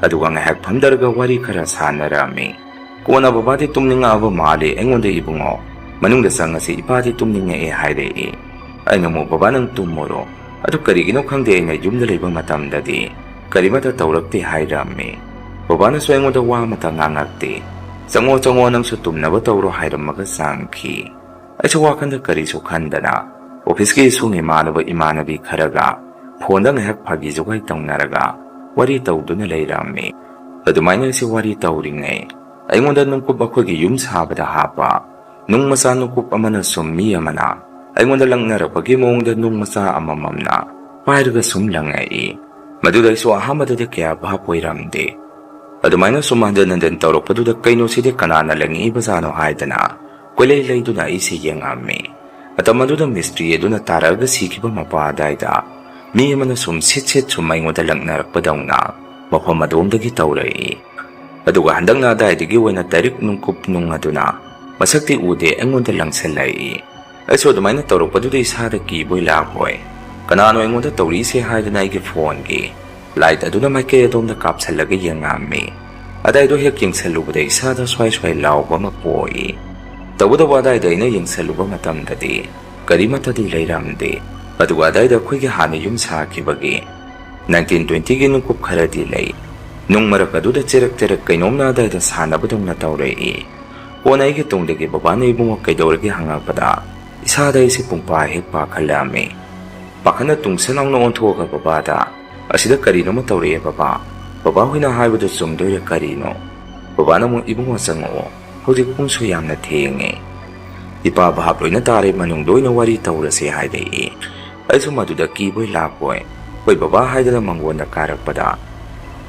ꯑꯗꯨꯒ ꯉꯥꯏꯍꯥꯛ ꯐꯝꯗꯔꯒ ꯋꯥꯔꯤ ꯈꯔ ꯁꯥꯟꯅꯔꯝꯃꯤ꯫ ꯀꯣꯟꯅ ꯕꯕꯥꯗꯤ ꯇꯨꯝꯅꯤꯡꯉꯛꯑꯕ ꯃꯥꯜꯂꯦ꯫ ꯑꯩꯉꯣꯟꯗ, "ꯏꯕꯨꯡꯉꯣ, ꯃꯅꯨꯡꯗ ꯆꯪꯉꯁꯤ, ꯏꯄꯥꯗꯤ ꯇꯨꯝꯅꯤꯡꯉꯛꯑꯦ" ꯍꯥꯏꯔꯛꯏ꯫ ꯑꯩꯅ ꯑꯃꯨꯛ, "ꯕꯕꯥ, ꯅꯪ ꯇꯨꯝꯃꯨꯔꯣ꯫ ꯑꯗꯨ ꯀꯔꯤꯒꯤꯅꯣ ꯈꯪꯗꯦ, ꯑꯩꯅ ꯌꯨꯝꯗ ꯂꯩꯕ ꯃꯇꯝꯗꯗꯤ ꯀꯔꯤꯃꯠꯇ ꯇꯧꯔꯛꯇꯦ" ꯍꯥꯏꯔꯝꯃꯤ꯫ ꯕꯕꯥꯅꯁꯨ ꯑꯩꯉꯣꯟꯗ ꯋꯥ ꯑꯃꯠꯇ ꯉꯥꯡꯉꯛꯇꯦ꯫ "ꯆꯪꯉꯣ, ꯆꯪꯉꯣ, ꯅꯪꯁꯨ ꯇꯨꯝꯅꯕ ꯇꯧꯔꯣ" ꯍꯥꯏꯔꯝꯃꯒ ꯆꯪꯈꯤ꯫ ꯑꯩꯁꯨ ꯋꯥꯈꯜꯗ ꯀꯔꯤꯁꯨ ꯈꯟꯗꯅ ꯑꯣꯐꯤꯁꯀꯤ ꯏꯁꯨꯡ ꯏꯃꯥꯟꯅꯕ ꯏꯃꯥꯟꯅꯕꯤ ꯈꯔꯒ ꯐꯣꯟꯗ ꯉꯥꯏꯍꯥꯛ ꯐꯥꯒꯤ ꯖꯨꯒꯥꯏ ꯇꯧꯅꯔꯒ ꯋꯥꯔꯤ ꯇꯧꯗꯨꯅ ꯂꯩꯔꯝꯃꯤ꯫ ꯑꯗꯨꯃꯥꯏꯅ ꯑꯩꯁꯦ ꯋꯥꯔꯤ ꯇꯧꯔꯤꯉꯩ, ꯑꯩꯉꯣꯟꯗ ꯅꯨꯡꯀꯨꯞ ꯑꯩꯈꯣꯏꯒꯤ ꯌꯨꯝ ꯁꯥꯕꯗ ꯍꯥꯞꯄ ꯅꯨꯡ ꯃꯆꯥ ꯅꯨꯡꯀꯨꯞ ꯑꯃꯅ ꯁꯨꯝ ꯃꯤ ꯑꯃꯅ ꯑꯩꯉꯣꯟꯗ ꯂꯪꯅꯔꯛꯄꯒꯤ ꯃꯑꯣꯡꯗ ꯅꯨꯡ ꯃꯆꯥ ꯑꯃꯃꯝꯅ ꯄꯥꯏꯔꯒ ꯁꯨꯝ ꯂꯪꯉꯛꯏ꯫ ꯃꯗꯨꯗ ꯑꯩꯁꯨ ꯑꯍꯥꯟꯕꯗꯗꯤ ꯀꯌꯥ ꯚꯥꯞ ꯑꯣꯏꯔꯝꯗꯦ꯫ ꯑꯗꯨꯃꯥꯏꯅ ꯁꯨꯝ ꯍꯟꯖꯟ ꯍꯟꯖꯟ ꯇꯧꯔꯛꯄꯗꯨꯗ, "ꯀꯩꯅꯣ ꯁꯤꯗꯤ, ꯀꯅꯥꯅ ꯂꯪꯉꯛꯏꯕꯖꯥꯠꯅꯣ?" ꯍꯥꯏꯗꯅ ꯀꯣꯏꯂꯩ ꯂꯩꯗꯨꯅ ꯑꯩꯁꯦ ꯌꯦꯡꯉꯝꯃꯤ꯫ ꯃꯇꯝ ꯑꯗꯨꯗ ꯃꯤꯁꯇ꯭ꯔꯤ ꯑꯗꯨꯅ ꯇꯥꯔꯛꯑꯒ ꯁꯤꯈꯤꯕ ꯃꯄꯥ ꯑꯗꯥꯏꯗ ꯃꯤ ꯑꯃꯅ ꯁꯨꯝ ꯁꯤꯠ ꯁꯤꯠ ꯁꯨꯝ ꯑꯩꯉꯣꯟꯗ ꯂꯪꯅꯔꯛꯄꯗꯧꯅ ꯃꯐꯝ ꯑꯗꯣꯝꯗꯒꯤ ꯇꯧꯔꯛꯏ꯫ ꯑꯗꯨꯒ ꯍꯟꯗꯛꯅ ꯑꯗꯥꯏꯗꯒꯤ ꯑꯣꯏꯅ ꯗꯥꯏꯔꯦꯛ ꯅꯨꯡꯀꯨꯞ ꯅꯨꯡ ꯑꯗꯨꯅ ꯃꯁꯛꯇꯤ ꯎꯗꯦ, ꯑꯩꯉꯣꯟꯗ ꯂꯪꯁꯜꯂꯛꯏ꯫ ꯑꯩꯁꯨ ꯑꯗꯨꯃꯥꯏꯅ ꯇꯧꯔꯛꯄꯗꯨꯗ ꯏꯁꯥꯗ ꯀꯤꯕꯣꯏ ꯂꯥꯛꯄꯣꯏ, "ꯀꯅꯥꯅꯣ ꯑꯩꯉꯣꯟꯗ ꯇꯧꯔꯛꯏꯁꯦ?" ꯍꯥꯏꯗꯅ ꯑꯩꯒꯤ ꯐꯣꯟꯒꯤ ꯂꯥꯏꯠ ꯑꯗꯨꯅ ꯃꯥꯏꯀꯩ ꯑꯗꯣꯝꯗ ꯀꯥꯞꯁꯜꯂꯒ ꯌꯦꯡꯉꯝꯃꯤ꯫ ꯑꯗꯥꯏꯗꯣ ꯍꯦꯛ ꯌꯦꯡꯁꯜꯂꯨꯕꯗ ꯏꯁꯥꯗ ꯁ꯭ꯋꯥꯏ ꯁ꯭ꯋꯥꯏ ꯂꯥꯎꯕ ꯑꯃ ꯄꯣꯛꯏ꯫ ꯇꯧꯕꯇꯕꯨ ꯑꯗꯥꯏꯗ ꯑꯩꯅ ꯌꯦꯡꯁꯜꯂꯨꯕ ꯃꯇꯝꯗꯗꯤ ꯀꯔꯤꯃꯠꯇꯗꯤ ꯂꯩꯔꯝꯗꯦ꯫ ꯑꯗꯨꯒ ꯑꯗꯥꯏꯗ ꯑꯩꯈꯣꯏꯒꯤ ꯍꯥꯟꯅ ꯌꯨꯝ ꯁꯥꯈꯤꯕꯒꯤ ꯅꯥꯏꯟꯇꯤꯟ ꯇ꯭ꯋꯦꯟꯇꯤꯒꯤ ꯅꯨꯡꯀꯨꯞ ꯈꯔꯗꯤ ꯂꯩ꯫ ꯅꯨꯡ ꯃꯔꯛ ꯑꯗꯨꯗ ꯆꯦꯔꯛ ꯆꯦꯔꯛ ꯀꯩꯅꯣꯝꯅ ꯑꯗꯥꯏꯗ ꯁꯥꯟꯅꯕꯗꯧꯅ ꯇꯧꯔꯛꯏ꯫ ꯀꯣꯟꯅ ꯑꯩꯒꯤ ꯇꯨꯡꯗꯒꯤ ꯕꯕꯥꯅ "ꯏꯕꯨꯡꯉꯣ, ꯀꯩꯗꯧꯔꯒꯦ?" ꯍꯪꯉꯛꯄꯗ ꯏꯁꯥꯗ ꯑꯩꯁꯦ ꯄꯨꯡꯄꯥ ꯍꯦꯛ ꯄꯥꯈꯠꯂꯛꯑꯝꯃꯤ꯫ ꯄꯥꯈꯠꯅ ꯇꯨꯡꯁ ꯂꯥꯎꯅ ꯑꯣꯟꯊꯣꯛꯑꯒ ꯕꯕꯥꯗ, "ꯑꯁꯤꯗ ꯀꯔꯤꯅꯣꯃ ꯇꯧꯔꯛꯑꯦ ꯕꯕꯥ꯫ ꯕꯕꯥ ꯍꯣꯏꯅ ꯍꯥꯏꯕꯗꯨ ꯆꯨꯝꯗꯣꯏꯔꯥ ꯀꯔꯤꯅꯣ?" ꯕꯕꯥꯅ ꯑꯃꯨꯛ, "ꯏꯕꯨꯡꯉꯣ, ꯆꯪꯉꯛꯑꯣ, ꯍꯧꯖꯤꯛ ꯄꯨꯡꯁꯨ ꯌꯥꯝꯅ ꯊꯦꯡꯉꯦ꯫ ꯏꯄꯥ ꯚꯥꯞ ꯂꯣꯏꯅ ꯇꯥꯔꯦ, ꯃꯅꯨꯡꯗ ꯑꯣꯏꯅ ꯋꯥꯔꯤ ꯇꯧꯔꯁꯦ" ꯍꯥꯏꯔꯛꯏ꯫ ꯑꯩꯁꯨ ꯃꯗꯨꯗ ꯀꯤꯕꯣꯏ ꯂꯥꯛꯄꯣꯏ, "ꯍꯣꯏ ꯕꯕꯥ" ꯍꯥꯏꯗꯅ ꯃꯪꯒꯣꯟꯗ ꯀꯥꯔꯛꯄꯗ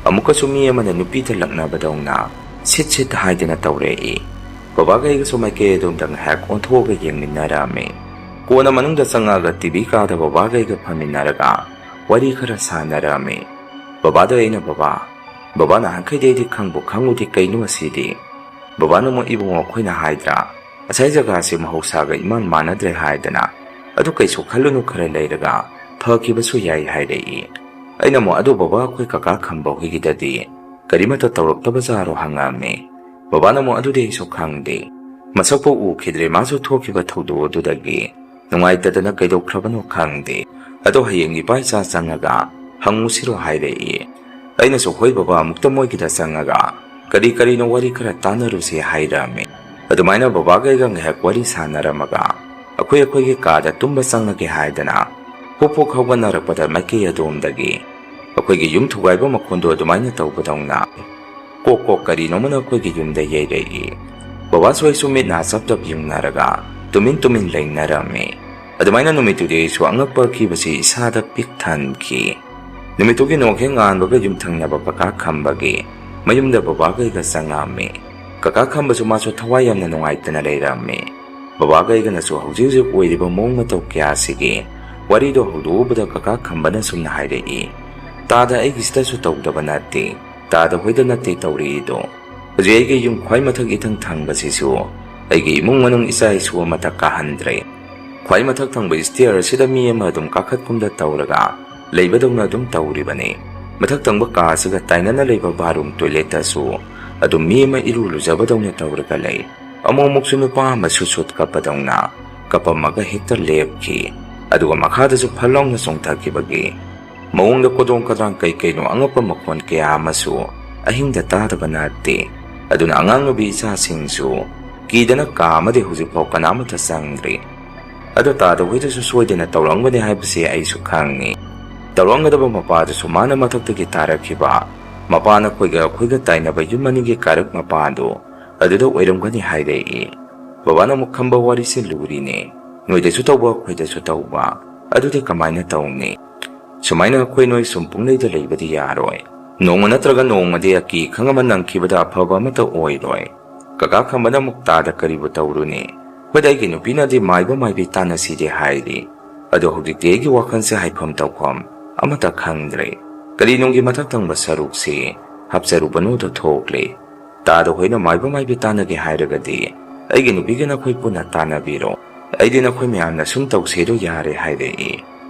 ꯑꯃꯨꯛꯀꯁꯨ ꯃꯤ ꯑꯃꯅ ꯅꯨꯄꯤꯗ ꯂꯛꯅꯕꯗꯧꯅ ꯁꯤꯠ ꯁꯤꯠ ꯍꯥꯏꯗꯅ ꯇꯧꯔꯛꯏ꯫ ꯕꯕꯥꯒ ꯑꯩꯒꯁꯨ ꯃꯥꯏꯀꯩ ꯑꯗꯣꯝꯗ ꯉꯥꯏꯍꯥꯛ ꯑꯣꯟꯊꯣꯛꯑꯒ ꯌꯦꯡꯃꯤꯟꯅꯔꯝꯃꯤ꯫ ꯀꯣꯟꯅ ꯃꯅꯨꯡꯗ ꯆꯪꯉꯛꯑꯒ ꯇꯤ ꯚꯤ ꯀꯥꯗ ꯕꯕꯥꯒ ꯑꯩꯒ ꯐꯝꯃꯤꯟꯅꯔꯒ ꯋꯥꯔꯤ ꯈꯔ ꯁꯥꯟꯅꯔꯝꯃꯤ꯫ ꯕꯕꯥꯗ ꯑꯩꯅ, "ꯕꯕꯥ, ꯕꯕꯥ ꯅꯍꯥꯟꯈꯩꯗꯤ ꯑꯩꯗꯤ ꯈꯪꯕꯨ ꯈꯪꯉꯨꯗꯦ, ꯀꯩꯅꯣ ꯑꯁꯤꯗꯤ?" ꯕꯕꯥꯅ ꯑꯃꯨꯛ, "ꯏꯕꯨꯡꯉꯣ, ꯑꯩꯈꯣꯏꯅ ꯍꯥꯏꯗ꯭ꯔꯥ, ꯉꯁꯥꯏ ꯖꯒꯥꯁꯤ ꯃꯍꯧꯁꯥꯒ ꯏꯃꯥꯟ ꯃꯥꯟꯅꯗ꯭ꯔꯦ ꯍꯥꯏꯗꯅ, ꯑꯗꯨ ꯀꯩꯁꯨ ꯈꯜꯂꯨꯅꯨ, ꯈꯔ ꯂꯩꯔꯒ ꯐꯈꯤꯕꯁꯨ ꯌꯥꯏ," ꯍꯥꯏꯔꯛꯏ꯫ ꯑꯩꯅ ꯑꯃꯨꯛ, "ꯑꯗꯨ ꯕꯕꯥ, ꯑꯩꯈꯣꯏ ꯀꯀꯥ ꯈꯝꯕ ꯍꯣꯏꯒꯤꯗꯗꯤ ꯀꯔꯤꯃꯠꯇ ꯇꯧꯔꯛꯇꯕꯖꯥꯔꯣ?" ꯍꯪꯉꯛꯑꯝꯃꯤ꯫ ꯕꯕꯥꯅ ꯑꯃꯨꯛ, "ꯑꯗꯨꯗꯤ ꯑꯩꯁꯨ ꯈꯪꯗꯦ, ꯃꯁꯛꯄꯨ ꯎꯈꯤꯗ꯭ꯔꯦ, ꯃꯥꯁꯨ ꯊꯣꯛꯈꯤꯕ ꯊꯧꯗꯣꯛ ꯑꯗꯨꯗꯒꯤ ꯅꯨꯡꯉꯥꯏꯇꯗꯅ ꯀꯩꯗꯧꯈ꯭ꯔꯕꯅꯣ ꯈꯪꯗꯦ, ꯑꯗꯣ ꯍꯌꯦꯡ ꯏꯄꯥ ꯏꯆꯥ ꯆꯪꯉꯒ ꯍꯪꯉꯨꯁꯤꯔꯣ?" ꯍꯥꯏꯔꯛꯏ꯫ ꯑꯩꯅꯁꯨ, "ꯍꯣꯏ ꯕꯕꯥ, ꯑꯃꯨꯛꯇ ꯃꯣꯏꯒꯤꯗ ꯆꯪꯉꯒ ꯀꯔꯤ ꯀꯔꯤꯅꯣ ꯋꯥꯔꯤ ꯈꯔ ꯇꯥꯟꯅꯔꯨꯁꯤ," ꯍꯥꯏꯔꯝꯃꯤ꯫ ꯑꯗꯨꯃꯥꯏꯅ ꯕꯕꯥꯒ ꯑꯩꯒ ꯉꯥꯏꯍꯥꯛ ꯋꯥꯔꯤ ꯁꯥꯟꯅꯔꯝꯃꯒ ꯑꯩꯈꯣꯏ ꯑꯩꯈꯣꯏꯒꯤ ꯀꯥꯗ ꯇꯨꯝꯕ ꯆꯪꯉꯒꯦ ꯍꯥꯏꯗꯅ ꯍꯨꯞ ꯍꯨꯞ ꯍꯧꯒꯠꯅꯔꯛꯄꯗ ꯃꯥꯏꯀꯩ ꯑꯗꯣꯝꯗꯒꯤ ꯑꯩꯈꯣꯏꯒꯤ ꯌꯨꯝ ꯊꯨꯒꯥꯏꯕ ꯃꯈꯣꯟꯗꯣ ꯑꯗꯨꯃꯥꯏꯅ ꯇꯧꯕꯗꯧꯅ ꯀꯣꯛ ꯀꯣꯛ ꯀꯔꯤꯅꯣꯃꯅ ꯑꯩꯈꯣꯏꯒꯤ ꯌꯨꯝꯗ ꯌꯩꯔꯛꯏ꯫ ꯕꯕꯥꯁꯨ ꯑꯩꯁꯨ ꯃꯤꯠ ꯅꯥ ꯆꯞ ꯆꯞ ꯌꯨꯡꯅꯔꯒ ꯇꯨꯃꯤꯟ ꯇꯨꯃꯤꯟ ꯂꯩꯅꯔꯝꯃꯤ꯫ ꯑꯗꯨꯃꯥꯏꯅ ꯅꯨꯃꯤꯠꯇꯨꯗꯤ ꯑꯩꯁꯨ ꯑꯉꯛꯄ ꯑꯀꯤꯕꯁꯤ ꯏꯁꯥꯗ ꯄꯤꯛ ꯊꯟꯈꯤ꯫ ꯅꯨꯃꯤꯠꯇꯨꯒꯤ ꯅꯣꯡ ꯍꯦꯛ ꯉꯥꯟꯕꯒ ꯌꯨꯝꯊꯪꯅꯕ ꯀꯀꯥ ꯈꯝꯕꯒꯤ ꯃꯌꯨꯝꯗ ꯕꯕꯥꯒ ꯑꯩꯒ ꯆꯪꯉꯛꯑꯝꯃꯤ꯫ ꯀꯀꯥ ꯈꯝꯕꯁꯨ ꯃꯥꯁꯨ ꯊꯋꯥꯏ ꯌꯥꯝꯅ ꯅꯨꯡꯉꯥꯏꯇꯅ ꯂꯩꯔꯝꯃꯤ꯫ ꯕꯕꯥꯒ ꯑꯩꯒꯅꯁꯨ ꯍꯧꯖꯤꯛ ꯍꯧꯖꯤꯛ ꯑꯣꯏꯔꯤꯕ ꯃꯑꯣꯡ ꯃꯇꯧ ꯀꯌꯥꯁꯤꯒꯤ ꯋꯥꯔꯤꯗꯣ ꯍꯧꯗꯣꯛꯎꯕꯗ ꯀꯀꯥ ꯈꯝꯕꯅ ꯁꯨꯝꯅ ꯍꯥꯏꯔꯛꯏ, "ꯇꯥꯗ, ꯑꯩꯒꯤꯁꯤꯗꯁꯨ ꯇꯧꯗꯕ ꯅꯠꯇꯦ, ꯇꯥꯗ ꯍꯣꯏꯗ ꯅꯠꯇꯦ ꯇꯧꯔꯛꯏꯗꯣ꯫ ꯍꯧꯖꯤꯛ ꯑꯩꯒꯤ ꯌꯨꯝ ꯈ꯭ꯋꯥꯏ ꯃꯊꯛ ꯏꯊꯪ ꯊꯪꯕꯁꯤꯁꯨ ꯑꯩꯒꯤ ꯏꯃꯨꯡ ꯃꯅꯨꯡ ꯏꯆꯥ ꯏꯁꯨ ꯑꯃꯠꯇ ꯀꯥꯍꯟꯗ꯭ꯔꯦ꯫ ꯈ꯭ꯋꯥꯏ ꯃꯊꯛ ꯊꯪꯕ ꯁ꯭ꯇꯦꯌꯔ ꯑꯁꯤꯗ ꯃꯤ ꯑꯃ ꯑꯗꯨꯝ ꯀꯥꯈꯠꯀꯨꯝꯗ ꯇꯧꯔꯒ ꯂꯩꯕꯗꯧꯅ ꯑꯗꯨꯝ ꯇꯧꯔꯤꯕꯅꯤ꯫ ꯃꯊꯛ ꯊꯪꯕ ꯀꯥ ꯑꯁꯤꯒ ꯇꯥꯏꯅꯅ ꯂꯩꯕ ꯕꯥꯠꯔꯨꯝ ꯇꯣꯏꯂꯦꯠꯇꯁꯨ ꯑꯗꯨꯝ ꯃꯤ ꯑꯃ ꯏꯔꯨ ꯂꯨꯖꯕꯗꯧꯅ ꯇꯧꯔꯒ ꯂꯩ꯫ ꯑꯃꯨꯛ ꯑꯃꯨꯛꯁꯨ ꯅꯨꯄꯥ ꯑꯃ ꯁꯨꯠ ꯁꯨꯠ ꯀꯞꯄꯗꯧꯅ ꯀꯞꯄꯝꯃꯒ ꯍꯦꯛꯇ ꯂꯦꯞꯈꯤ꯫ ꯑꯗꯨꯒ ꯃꯈꯥꯗꯁꯨ ꯐꯠ ꯂꯥꯎꯅ ꯆꯣꯡꯊꯈꯤꯕꯒꯤ ꯃꯑꯣꯡꯗ ꯀꯣꯗꯣꯡ ꯀꯗ꯭ꯔꯥꯡ ꯀꯩ ꯀꯩꯅꯣ ꯑꯉꯛꯄ ꯃꯈꯣꯟ ꯀꯌꯥ ꯑꯃꯁꯨ ꯑꯍꯤꯡꯗ ꯇꯥꯗꯕ ꯅꯠꯇꯦ꯫ ꯑꯗꯨꯅ ꯑꯉꯥꯡ ꯅꯨꯄꯤ ꯏꯆꯥꯁꯤꯡꯁꯨ ꯀꯤꯗꯅ ꯀꯥ ꯑꯃꯗꯤ ꯍꯧꯖꯤꯛꯐꯥꯎ ꯀꯅꯥꯃꯠꯇ ꯆꯪꯗ꯭ꯔꯤ꯫ ꯑꯗꯣ ꯇꯥꯗ ꯍꯣꯏꯗꯁꯨ ꯁꯣꯏꯗꯅ ꯇꯧꯔꯝꯒꯅꯤ ꯍꯥꯏꯕꯁꯤ ꯑꯩꯁꯨ ꯈꯪꯉꯤ꯫ ꯇꯧꯔꯝꯒꯗꯕ ꯃꯄꯥꯗꯨꯁꯨ ꯃꯥꯅ ꯃꯊꯛꯇꯒꯤ ꯇꯥꯔꯛꯈꯤꯕ ꯃꯄꯥ ꯅꯈꯣꯏꯒ ꯑꯩꯈꯣꯏꯒ ꯇꯥꯏꯅꯕ ꯌꯨꯝ ꯑꯅꯤꯒꯤ ꯀꯥꯔꯛ ꯃꯄꯥꯗꯨ ꯑꯗꯨꯗ ꯑꯣꯏꯔꯝꯒꯅꯤ ꯍꯥꯏꯔꯛꯏ꯫ ꯕꯕꯥꯅ ꯑꯃꯨꯛ ꯈꯝꯕ ꯋꯥꯔꯤꯁꯦ ꯂꯨꯔꯤꯅꯦ꯫ ꯅꯣꯏꯗꯁꯨ ꯇꯧꯕ, ꯑꯩꯈꯣꯏꯗꯁꯨ ꯇꯧꯕ꯫ ꯑꯗꯨꯗꯤ ꯀꯃꯥꯏꯅ ꯇꯧꯅꯤ? ꯁꯨꯃꯥꯏꯅ ꯑꯩꯈꯣꯏ ꯅꯣꯏ ꯁꯨꯝ ꯄꯨꯡꯂꯩꯗ ꯂꯩꯕꯗꯤ ꯌꯥꯔꯣꯏ꯫ "ꯅꯣꯡꯃ ꯅꯠꯇ꯭ꯔꯒ ꯅꯣꯡꯃꯗꯤ ꯑꯀꯤ ꯈꯪ ꯑꯃ ꯅꯪꯈꯤꯕꯗ ꯑꯐꯕ ꯑꯃꯠꯇ ꯑꯣꯏꯔꯣꯏ꯫ ꯀꯀꯥ ꯈꯝꯕꯅ ꯑꯃꯨꯛ ꯇꯥꯗ ꯀꯔꯤꯕꯨ ꯇꯧꯔꯨꯅꯤ? ꯑꯩꯈꯣꯏꯗ ꯑꯩꯒꯤ ꯅꯨꯄꯤꯅꯗꯤ ꯃꯥꯏꯕ ꯃꯥꯏꯕꯤ ꯇꯥꯟꯅꯁꯤꯗꯤ ꯍꯥꯏꯔꯤ꯫ ꯑꯗꯣ ꯍꯧꯖꯤꯛꯇꯤ ꯑꯩꯒꯤ ꯋꯥꯈꯜꯁꯦ ꯍꯥꯏꯐꯝ ꯇꯧꯐꯝ ꯑꯃꯠꯇ ꯈꯪꯗ꯭ꯔꯦ꯫ ꯀꯔꯤ ꯅꯨꯡꯒꯤ ꯃꯊꯛ ꯊꯪꯕ ꯁꯔꯨꯛꯁꯤ ꯍꯥꯞꯆꯔꯨꯕꯅꯣꯗꯣ ꯊꯣꯛꯂꯦ꯫ ꯇꯥꯗ ꯍꯣꯏꯅ ꯃꯥꯏꯕ ꯃꯥꯏꯕꯤ ꯇꯥꯟꯅꯒꯦ ꯍꯥꯏꯔꯒꯗꯤ ꯑꯩꯒꯤ ꯅꯨꯄꯤꯒ ꯅꯈꯣꯏ ꯄꯨꯟꯅ ꯇꯥꯟꯅꯕꯤꯔꯣ꯫ ꯑꯩꯗꯤ ꯅꯈꯣꯏ ꯃꯌꯥꯝꯅ ꯁꯨꯝ ꯇꯧꯁꯦꯗꯣ ꯌꯥꯔꯦ" ꯍꯥꯏꯔꯛꯏ꯫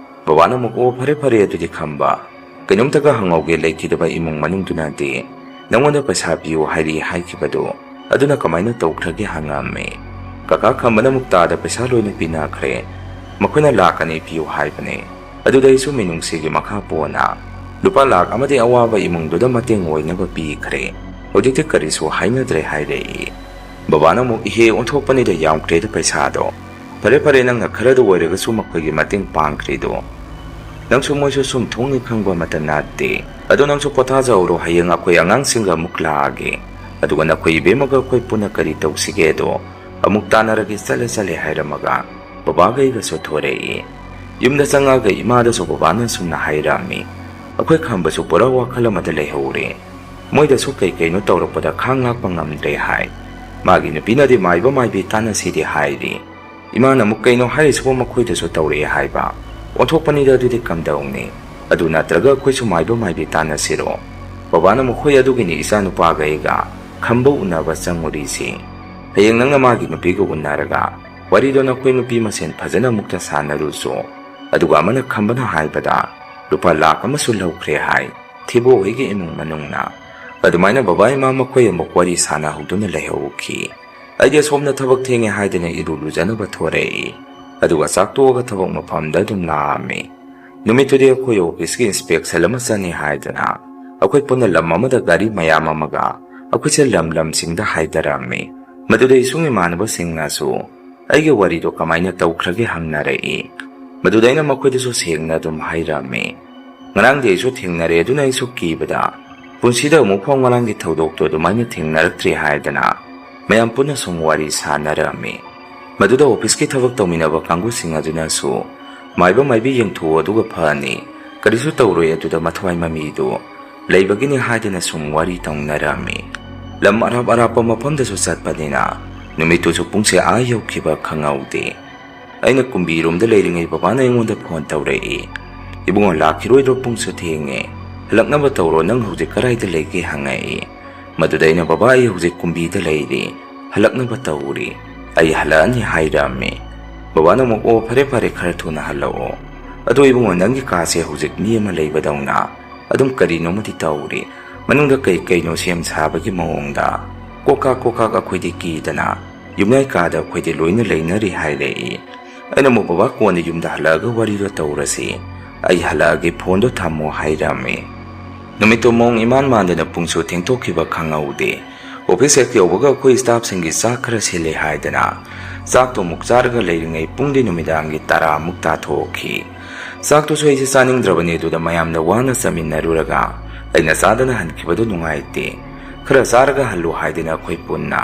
ꯕꯕꯥꯅ ꯑꯃꯨꯛ, "ꯑꯣ, ꯐꯔꯦ ꯐꯔꯦ, ꯑꯗꯨꯗꯤ ꯈꯝꯕ, ꯀꯩꯅꯣꯝꯇꯒ ꯍꯪꯍꯧꯒꯦ, ꯂꯩꯈꯤꯗꯕ ꯏꯃꯨꯡ ꯃꯅꯨꯡꯗꯨꯅꯗꯤ ꯅꯪꯉꯣꯟꯗ ꯄꯩꯁꯥ ꯄꯤꯌꯨ ꯍꯥꯏꯔꯤ ꯍꯥꯏꯈꯤꯕꯗꯨ, ꯑꯗꯨꯅ ꯀꯃꯥꯏꯅ ꯇꯧꯈ꯭ꯔꯒꯦ?" ꯍꯪꯉꯝꯃꯤ꯫ ꯀꯀꯥ ꯈꯝꯕꯅ ꯑꯃꯨꯛ ꯇꯥꯗ ꯄꯩꯁꯥ ꯂꯣꯏꯅ ꯄꯤꯅꯈ꯭ꯔꯦ꯫ ꯃꯈꯣꯏꯅ ꯂꯥꯛ ꯑꯅꯤ ꯄꯤꯌꯨ ꯍꯥꯏꯕꯅꯦ꯫ ꯑꯗꯨꯗ ꯑꯩꯁꯨ ꯃꯤꯅꯨꯡꯁꯤꯒꯤ ꯃꯈꯥ ꯄꯣꯟꯅ ꯂꯨꯄꯥ ꯂꯥꯛ ꯑꯃꯗꯤ ꯑꯋꯥꯕ ꯏꯃꯨꯡꯗꯨꯗ ꯃꯇꯦꯡ ꯑꯣꯏꯅꯕ ꯄꯤꯈ꯭ꯔꯦ꯫ ꯍꯧꯖꯤꯛꯇꯤ ꯀꯔꯤꯁꯨ ꯍꯥꯏꯅꯗ꯭ꯔꯦ ꯍꯥꯏꯔꯛꯏ꯫ ꯕꯕꯥꯅ ꯑꯃꯨꯛ, "ꯏꯍꯦ, ꯑꯣꯟꯊꯣꯛꯄꯅꯤꯗ, ꯌꯥꯝꯈ꯭ꯔꯦꯗ ꯄꯩꯁꯥꯗꯣ꯫ ꯐꯔꯦ ꯐꯔꯦ, ꯅꯪꯅ ꯈꯔꯗ ꯑꯣꯏꯔꯒꯁꯨ ꯃꯈꯣꯏꯒꯤ ꯃꯇꯦꯡ ꯄꯥꯡꯈ꯭ꯔꯤꯗꯣ꯫ ꯅꯪꯁꯨ ꯃꯣꯏꯁꯨ ꯁꯨꯝ ꯊꯣꯡꯅꯤ ꯈꯪꯕ ꯑꯃꯠꯇ ꯅꯠꯇꯦ꯫ ꯑꯗꯣ ꯅꯪꯁꯨ ꯄꯣꯊꯥꯖꯍꯧꯔꯣ, ꯍꯌꯦꯡ ꯑꯩꯈꯣꯏ ꯑꯉꯥꯡꯁꯤꯡꯒ ꯑꯃꯨꯛ ꯂꯥꯛꯑꯒꯦ꯫ ꯑꯗꯨꯒ ꯅꯈꯣꯏ ꯏꯕꯦꯝꯃꯒ ꯑꯩꯈꯣꯏ ꯄꯨꯟꯅ ꯀꯔꯤ ꯇꯧꯁꯤꯒꯦꯗꯣ ꯑꯃꯨꯛ ꯇꯥꯟꯅꯔꯒꯦ, ꯆꯠꯂꯦ ꯆꯠꯂꯦ" ꯍꯥꯏꯔꯝꯃꯒ ꯕꯕꯥꯒ ꯑꯩꯒꯁꯨ ꯊꯣꯔꯛꯏ꯫ ꯌꯨꯝꯗ ꯆꯪꯉꯛꯑꯒ ꯏꯃꯥꯗꯁꯨ ꯕꯕꯥꯅ ꯑꯁꯨꯝꯅ ꯍꯥꯏꯔꯛꯑꯝꯃꯤ, "ꯑꯩꯈꯣꯏ ꯈꯝꯕꯁꯨ ꯄꯨꯔꯥ ꯋꯥꯈꯜ ꯑꯃꯗ ꯂꯩꯍꯧꯔꯦ꯫ ꯃꯣꯏꯗꯁꯨ ꯀꯩ ꯀꯩꯅꯣ ꯇꯧꯔꯛꯄꯗ ꯈꯥꯡ ꯂꯥꯛꯄ ꯉꯝꯗ꯭ꯔꯦ ꯍꯥꯏ꯫ ꯃꯥꯒꯤ ꯅꯨꯄꯤꯅꯗꯤ ꯃꯥꯏꯕ ꯃꯥꯏꯕꯤ ꯇꯥꯟꯅꯁꯤꯗꯤ ꯍꯥꯏꯔꯤ꯫ ꯏꯃꯥꯅ ꯑꯃꯨꯛ, 'ꯀꯩꯅꯣ ꯍꯥꯏꯔꯤꯁꯤꯕꯣ, ꯃꯈꯣꯏꯗꯁꯨ ꯇꯧꯔꯛꯑꯦ ꯍꯥꯏꯕ? ꯑꯣꯟꯊꯣꯛꯄꯅꯤꯗ, ꯑꯗꯨꯗꯤ ꯀꯝꯗꯧꯅꯤ? ꯑꯗꯨ ꯅꯠꯇ꯭ꯔꯒ ꯑꯩꯈꯣꯏꯁꯨ ꯃꯥꯏꯕ ꯃꯥꯏꯕꯤ ꯇꯥꯟꯅꯁꯤꯔꯣ?' ꯕꯕꯥꯅ ꯑꯃꯨꯛ, "ꯍꯣꯏ, ꯑꯗꯨꯒꯤꯅꯤ ꯏꯆꯥ ꯅꯨꯄꯥꯒ ꯑꯩꯒ ꯈꯝꯕ ꯎꯅꯕ ꯆꯪꯉꯨꯔꯤꯁꯤ꯫ ꯍꯌꯦꯡ ꯅꯪꯅ ꯃꯥꯒꯤ ꯅꯨꯄꯤꯒ ꯎꯅꯔꯒ ꯋꯥꯔꯤꯗꯣ ꯅꯈꯣꯏ ꯅꯨꯄꯤ ꯃꯁꯦꯟ ꯐꯖꯅ ꯑꯃꯨꯛꯇ ꯁꯥꯟꯅꯔꯨꯁꯨ"꯫ ꯑꯗꯨꯒ ꯑꯃꯅ ꯈꯝꯕꯅ ꯍꯥꯏꯕꯗ ꯂꯨꯄꯥ ꯂꯥꯛ ꯑꯃꯁꯨ ꯂꯧꯈ꯭ꯔꯦ ꯍꯥꯏ ꯊꯤꯕꯣ ꯍꯣꯏꯒꯤ ꯏꯃꯨꯡ ꯃꯅꯨꯡꯅ꯫ ꯑꯗꯨꯃꯥꯏꯅ ꯕꯕꯥ ꯏꯃꯥ ꯃꯈꯣꯏ ꯑꯃꯨꯛ ꯋꯥꯔꯤ ꯁꯥꯟꯅꯍꯧꯗꯨꯅ ꯂꯩꯍꯧꯈꯤ꯫ ꯑꯩꯗꯤ ꯑꯁꯣꯝꯗ ꯊꯕꯛ ꯊꯦꯡꯉꯦ ꯍꯥꯏꯗꯅ ꯏꯔꯨ ꯂꯨꯖꯅꯕ ꯊꯣꯔꯛꯏ꯫ ꯑꯗꯨꯒ ꯆꯥꯛ ꯇꯣꯛꯑꯒ ꯊꯕꯛ ꯃꯐꯝꯗ ꯑꯗꯨꯝ ꯂꯥꯛꯑꯝꯃꯤ꯫ ꯅꯨꯃꯤꯠꯇꯨꯗꯤ ꯑꯩꯈꯣꯏ ꯑꯣꯐꯤꯁꯀꯤ inspection ꯑꯃ ꯆꯠꯅꯤ ꯍꯥꯏꯗꯅ ꯑꯩꯈꯣꯏ ꯄꯨꯟꯅ ꯂꯝ ꯑꯃꯗ ꯒꯥꯔꯤ ꯃꯌꯥꯝ ꯑꯃꯒ ꯑꯩꯈꯣꯏꯁꯦ ꯂꯝ ꯂꯝꯁꯤꯡꯗ ꯍꯥꯏꯗꯔꯝꯃꯤ꯫ ꯃꯗꯨꯗ ꯏꯁꯨꯡ ꯏꯃꯥꯟꯅꯕꯁꯤꯡꯅꯁꯨ ꯑꯩꯒꯤ ꯋꯥꯔꯤꯗꯣ ꯀꯃꯥꯏꯅ ꯇꯧꯈ꯭ꯔꯒꯦ ꯍꯪꯅꯔꯛꯏ꯫ ꯃꯗꯨꯗ ꯑꯩꯅ ꯃꯈꯣꯏꯗꯁꯨ ꯁꯦꯡꯅ ꯑꯗꯨꯝ ꯍꯥꯏꯔꯝꯃꯤ꯫ ꯉꯔꯥꯡꯗꯤ ꯑꯩꯁꯨ ꯊꯦꯡꯅꯔꯦ, ꯑꯗꯨꯅ ꯑꯩꯁꯨ ꯀꯤꯕꯗ ꯄꯨꯟꯁꯤꯗ ꯑꯃꯨꯛ ꯐꯥꯎ ꯉꯔꯥꯡꯒꯤ ꯊꯧꯗꯣꯛꯇꯣ ꯑꯗꯨꯃꯥꯏꯅ ꯊꯦꯡꯅꯔꯛꯇ꯭ꯔꯤ ꯍꯥꯏꯗꯅ ꯃꯌꯥꯝ ꯄꯨꯟꯅ ꯁꯨꯝ ꯋꯥꯔꯤ ꯁꯥꯟꯅꯔꯝꯃꯤ꯫ ꯃꯗꯨꯗ ꯑꯣꯐꯤꯁꯀꯤ ꯊꯕꯛ ꯇꯧꯃꯤꯟꯅꯕ ꯀꯥꯡꯕꯨꯁꯤꯡ ꯑꯗꯨꯅꯁꯨ, "ꯃꯥꯏꯕ ꯃꯥꯏꯕꯤ ꯌꯦꯡꯊꯣꯛꯑꯣ, ꯑꯗꯨꯒ ꯐꯅꯤ꯫ ꯀꯔꯤꯁꯨ ꯇꯧꯔꯣꯏ, ꯑꯗꯨꯗ ꯃꯊ꯭ꯋꯥꯏ ꯃꯃꯤꯗꯨ ꯂꯩꯕꯒꯤꯅꯤ ꯍꯥꯏꯗꯨꯅ ꯁꯨꯝ ꯋꯥꯔꯤ ꯇꯧꯅꯔꯝꯃꯤ꯫ ꯂꯝ ꯑꯔꯥꯞ ꯑꯔꯥꯞꯄ ꯃꯐꯝꯗꯁꯨ ꯆꯠꯄꯅꯤꯅ ꯅꯨꯃꯤꯠꯇꯨꯁꯨ ꯄꯨꯡꯁꯦ ꯑꯥ ꯌꯧꯈꯤꯕ ꯈꯪꯍꯧꯗꯦ꯫ ꯑꯩꯅ ꯀꯨꯝꯕꯤꯔꯣꯝꯗ ꯂꯩꯔꯤꯉꯩ ꯕꯕꯥꯅ ꯑꯩꯉꯣꯟꯗ ꯐꯣꯟ ꯇꯧꯔꯛꯏ꯫ "ꯏꯕꯨꯡꯉꯣ, ꯂꯥꯛꯈꯤꯔꯣꯏꯗ꯭ꯔꯣ? ꯄꯨꯡꯁꯨ ꯊꯦꯡꯉꯦ, ꯍꯜꯂꯛꯅꯕ ꯇꯧꯔꯣ, ꯅꯪ ꯍꯧꯖꯤꯛ ꯀꯗꯥꯏꯗ ꯂꯩꯒꯦ?" ꯍꯪꯉꯛꯏ꯫ ꯃꯗꯨꯗ ꯑꯩꯅ, "ꯕꯕꯥ, ꯑꯩ ꯍꯧꯖꯤꯛ ꯀꯨꯝꯕꯤꯗ ꯂꯩꯔꯤ, ꯍꯜꯂꯛꯅꯕ ꯇꯧꯔꯤ, ꯑꯩ ꯍꯜꯂꯛꯑꯅꯤ" ꯍꯥꯏꯔꯝꯃꯤ꯫ ꯕꯕꯥꯅ ꯑꯃꯨꯛ, "ꯑꯣ, ꯐꯔꯦ ꯐꯔꯦ, ꯈꯔ ꯊꯨꯅ ꯍꯜꯂꯛꯑꯣ꯫ ꯑꯗꯣ ꯏꯕꯨꯡꯉꯣ, ꯅꯪꯒꯤ ꯀꯥꯁꯦ ꯍꯧꯖꯤꯛ ꯃꯤ ꯑꯃ ꯂꯩꯕꯗꯧꯅ ꯑꯗꯨꯝ ꯀꯔꯤꯅꯣꯃꯗꯤ ꯇꯧꯔꯤ, ꯃꯅꯨꯡꯗ ꯀꯩ ꯀꯩꯅꯣ ꯁꯦꯝ ꯁꯥꯕꯒꯤ ꯃꯑꯣꯡꯗ꯫ ꯀꯣꯀꯥꯛ ꯀꯣꯀꯥꯛ ꯑꯩꯈꯣꯏꯗꯤ ꯀꯤꯗꯅ ꯌꯨꯝꯌꯥꯏ ꯀꯥꯗ ꯑꯩꯈꯣꯏꯗꯤ ꯂꯣꯏꯅ ꯂꯩꯅꯔꯤ" ꯍꯥꯏꯔꯛꯏ꯫ ꯑꯩꯅ ꯑꯃꯨꯛ, "ꯕꯕꯥ, ꯀꯣꯟꯅ ꯌꯨꯝꯗ ꯍꯜꯂꯛꯑꯒ ꯋꯥꯔꯤꯗꯣ ꯇꯧꯔꯁꯤ, ꯑꯩ ꯍꯜꯂꯛꯑꯒꯦ, ꯐꯣꯟꯗꯣ ꯊꯝꯃꯣ" ꯍꯥꯏꯔꯝꯃꯤ꯫ ꯅꯨꯃꯤꯠꯇꯣ ꯃꯑꯣꯡ ꯏꯃꯥꯟ ꯃꯥꯟꯗꯅ ꯄꯨꯡꯁꯨ ꯊꯦꯡꯗꯣꯛꯈꯤꯕ ꯈꯪꯍꯧꯗꯦ꯫ ꯑꯣꯐꯤꯁ ꯍꯦꯛ ꯌꯧꯕꯒ ꯑꯩꯈꯣꯏ ꯁ꯭ꯇꯥꯐꯁꯤꯡꯒꯤ ꯆꯥꯛ ꯈꯔ ꯁꯤꯜꯂꯦ ꯍꯥꯏꯗꯅ ꯆꯥꯛꯇꯣ ꯑꯃꯨꯛ ꯆꯥꯔꯒ ꯂꯩꯔꯤꯉꯩ ꯄꯨꯡꯗꯤ ꯅꯨꯃꯤꯗꯥꯡꯒꯤ ꯇꯔꯥꯃꯨꯛ ꯇꯥꯊꯣꯛꯈꯤ꯫ ꯆꯥꯛꯇꯨꯁꯨ ꯑꯩꯁꯦ ꯆꯥꯅꯤꯡꯗ꯭ꯔꯕꯅꯤ, ꯑꯗꯨꯗ ꯃꯌꯥꯝꯅ ꯋꯥꯅ ꯆꯥꯃꯤꯟꯅꯔꯨꯔꯒ ꯑꯩꯅ ꯆꯥꯗꯅ ꯍꯟꯈꯤꯕꯗꯨ ꯅꯨꯡꯉꯥꯏꯇꯦ꯫ ꯈꯔ ꯆꯥꯔꯒ ꯍꯜꯂꯨ ꯍꯥꯏꯗꯅ ꯑꯩꯈꯣꯏ ꯄꯨꯟꯅ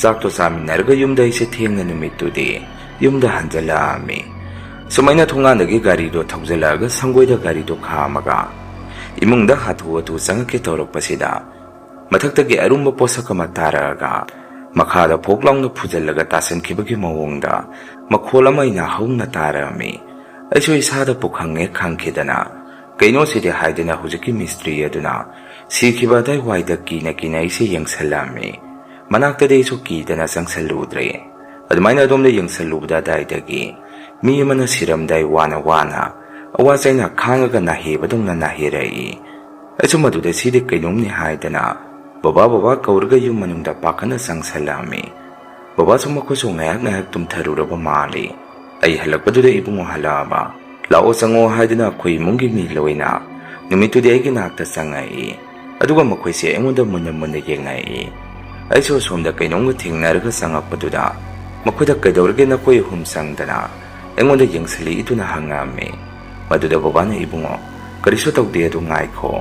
ꯆꯥꯛꯇꯣ ꯆꯥꯃꯤꯟꯅꯔꯒ ꯌꯨꯝꯗ ꯑꯩꯁꯦ ꯊꯦꯡꯅ ꯅꯨꯃꯤꯠꯇꯨꯗꯤ ꯌꯨꯝꯗ ꯍꯟꯖꯜꯂꯛꯑꯝꯃꯤ꯫ ꯁꯨꯃꯥꯏꯅ ꯊꯣꯡꯒꯥꯟꯗꯒꯤ ꯒꯥꯔꯤꯗꯣ ꯊꯧꯖꯜꯂꯛꯑꯒ ꯁꯪꯒꯣꯏꯗ ꯒꯥꯔꯤꯗꯣ ꯈꯥꯝꯃꯒ ꯏꯃꯨꯡꯗ ꯍꯥꯊꯨ ꯍꯥꯊꯨ ꯆꯪꯉꯛꯀꯦ ꯇꯧꯔꯛꯄꯁꯤꯗ ꯃꯊꯛꯇꯒꯤ ꯑꯔꯨꯝꯕ ꯄꯣꯠꯁꯛ ꯑꯃ ꯇꯥꯔꯛꯑꯒ ꯃꯈꯥꯗ ꯐꯣꯛ ꯂꯥꯎꯅ ꯐꯨꯖꯜꯂꯒ ꯇꯥꯁꯟꯈꯤꯕꯒꯤ ꯃꯑꯣꯡꯗ ꯃꯈꯣꯜ ꯑꯃ ꯑꯩꯅ ꯍꯧꯅ ꯇꯥꯔꯛꯑꯝꯃꯤ꯫ ꯑꯩꯁꯨ ꯏꯁꯥꯗ ꯄꯨꯈꯪ ꯍꯦꯛ ꯈꯪꯈꯤꯗꯅ, "ꯀꯩꯅꯣ ꯁꯤꯗꯤ?" ꯍꯥꯏꯗꯨꯅ ꯍꯧꯖꯤꯛꯀꯤ ꯃꯤꯁꯇ꯭ꯔꯤ ꯑꯗꯨꯅ ꯁꯤꯈꯤꯕ ꯑꯗꯥꯏꯋꯥꯏꯗ ꯀꯤꯅ ꯀꯤꯅ ꯑꯩꯁꯦ ꯌꯦꯡꯁꯜꯂꯝꯃꯤ꯫ ꯃꯅꯥꯛꯇꯗꯤ ꯑꯩꯁꯨ ꯀꯤꯗꯅ ꯆꯪꯁꯜꯂꯨꯗ꯭ꯔꯦ꯫ ꯑꯗꯨꯃꯥꯏꯅ ꯑꯗꯣꯝꯗ ꯌꯦꯡꯁꯜꯂꯨꯕꯗ ꯑꯗꯥꯏꯗꯒꯤ ꯃꯤ ꯑꯃꯅ ꯁꯤꯔꯝꯗꯥꯏ ꯋꯥꯅ ꯋꯥꯅ ꯑꯋꯥ ꯆꯩꯅ ꯈꯥꯡꯉꯒ ꯅꯥꯍꯦꯕꯗꯧꯅ ꯅꯥꯍꯦꯔꯛꯏ꯫ ꯑꯩꯁꯨ ꯃꯗꯨꯗ ꯁꯤꯗꯤ ꯀꯩꯅꯣꯝꯅꯤ ꯍꯥꯏꯗꯅ ꯕꯕꯥ ꯕꯕꯥ ꯀꯧꯔꯒ ꯌꯨꯝ ꯃꯅꯨꯡꯗ ꯄꯥꯈꯠꯅ ꯆꯪꯁꯜꯂꯛꯑꯝꯃꯤ꯫ ꯕꯕꯥꯁꯨ ꯃꯈꯣꯏꯁꯨ ꯉꯥꯏꯍꯥꯛ ꯉꯥꯏꯍꯥꯛ ꯇꯨꯝꯊꯔꯨꯔꯕ ꯃꯥꯜꯂꯤ꯫ ꯑꯩ ꯍꯜꯂꯛꯄꯗꯨꯗ ꯏꯕꯨꯡꯉꯣ ꯍꯜꯂꯛꯑꯕ, "ꯂꯥꯛꯑꯣ ꯆꯪꯉꯣ" ꯍꯥꯏꯗꯨꯅ ꯑꯩꯈꯣꯏ ꯏꯃꯨꯡꯒꯤ ꯃꯤ ꯂꯣꯏꯅ ꯅꯨꯃꯤꯠꯇꯨꯗꯤ ꯑꯩꯒꯤ ꯅꯥꯛꯇ ꯆꯪꯉꯛꯏ꯫ ꯑꯗꯨꯒ ꯃꯈꯣꯏꯁꯦ ꯑꯩꯉꯣꯟꯗ ꯃꯨꯟꯅ ꯃꯨꯟꯅ ꯌꯦꯡꯉꯛꯏ꯫ ꯑꯩꯁꯨ ꯑꯁꯣꯝꯗ ꯀꯩꯅꯣꯝꯒ ꯊꯦꯡꯅꯔꯒ ꯆꯪꯉꯛꯄꯗꯨꯗ ꯃꯈꯣꯏꯗ "ꯀꯩꯗꯧꯔꯒꯦ ꯅꯈꯣꯏ ꯑꯍꯨꯝ?" ꯆꯪꯗꯅ ꯑꯩꯉꯣꯟꯗ ꯌꯦꯡꯁꯤꯜꯂꯛꯏꯗꯨꯅ ꯍꯪꯉꯛꯑꯝꯃꯤ꯫ ꯃꯗꯨꯗ ꯕꯕꯥꯅ, "ꯏꯕꯨꯡꯉꯣ, ꯀꯔꯤꯁꯨ ꯇꯧꯗꯦ, ꯑꯗꯨ ꯉꯥꯏꯈꯣ꯫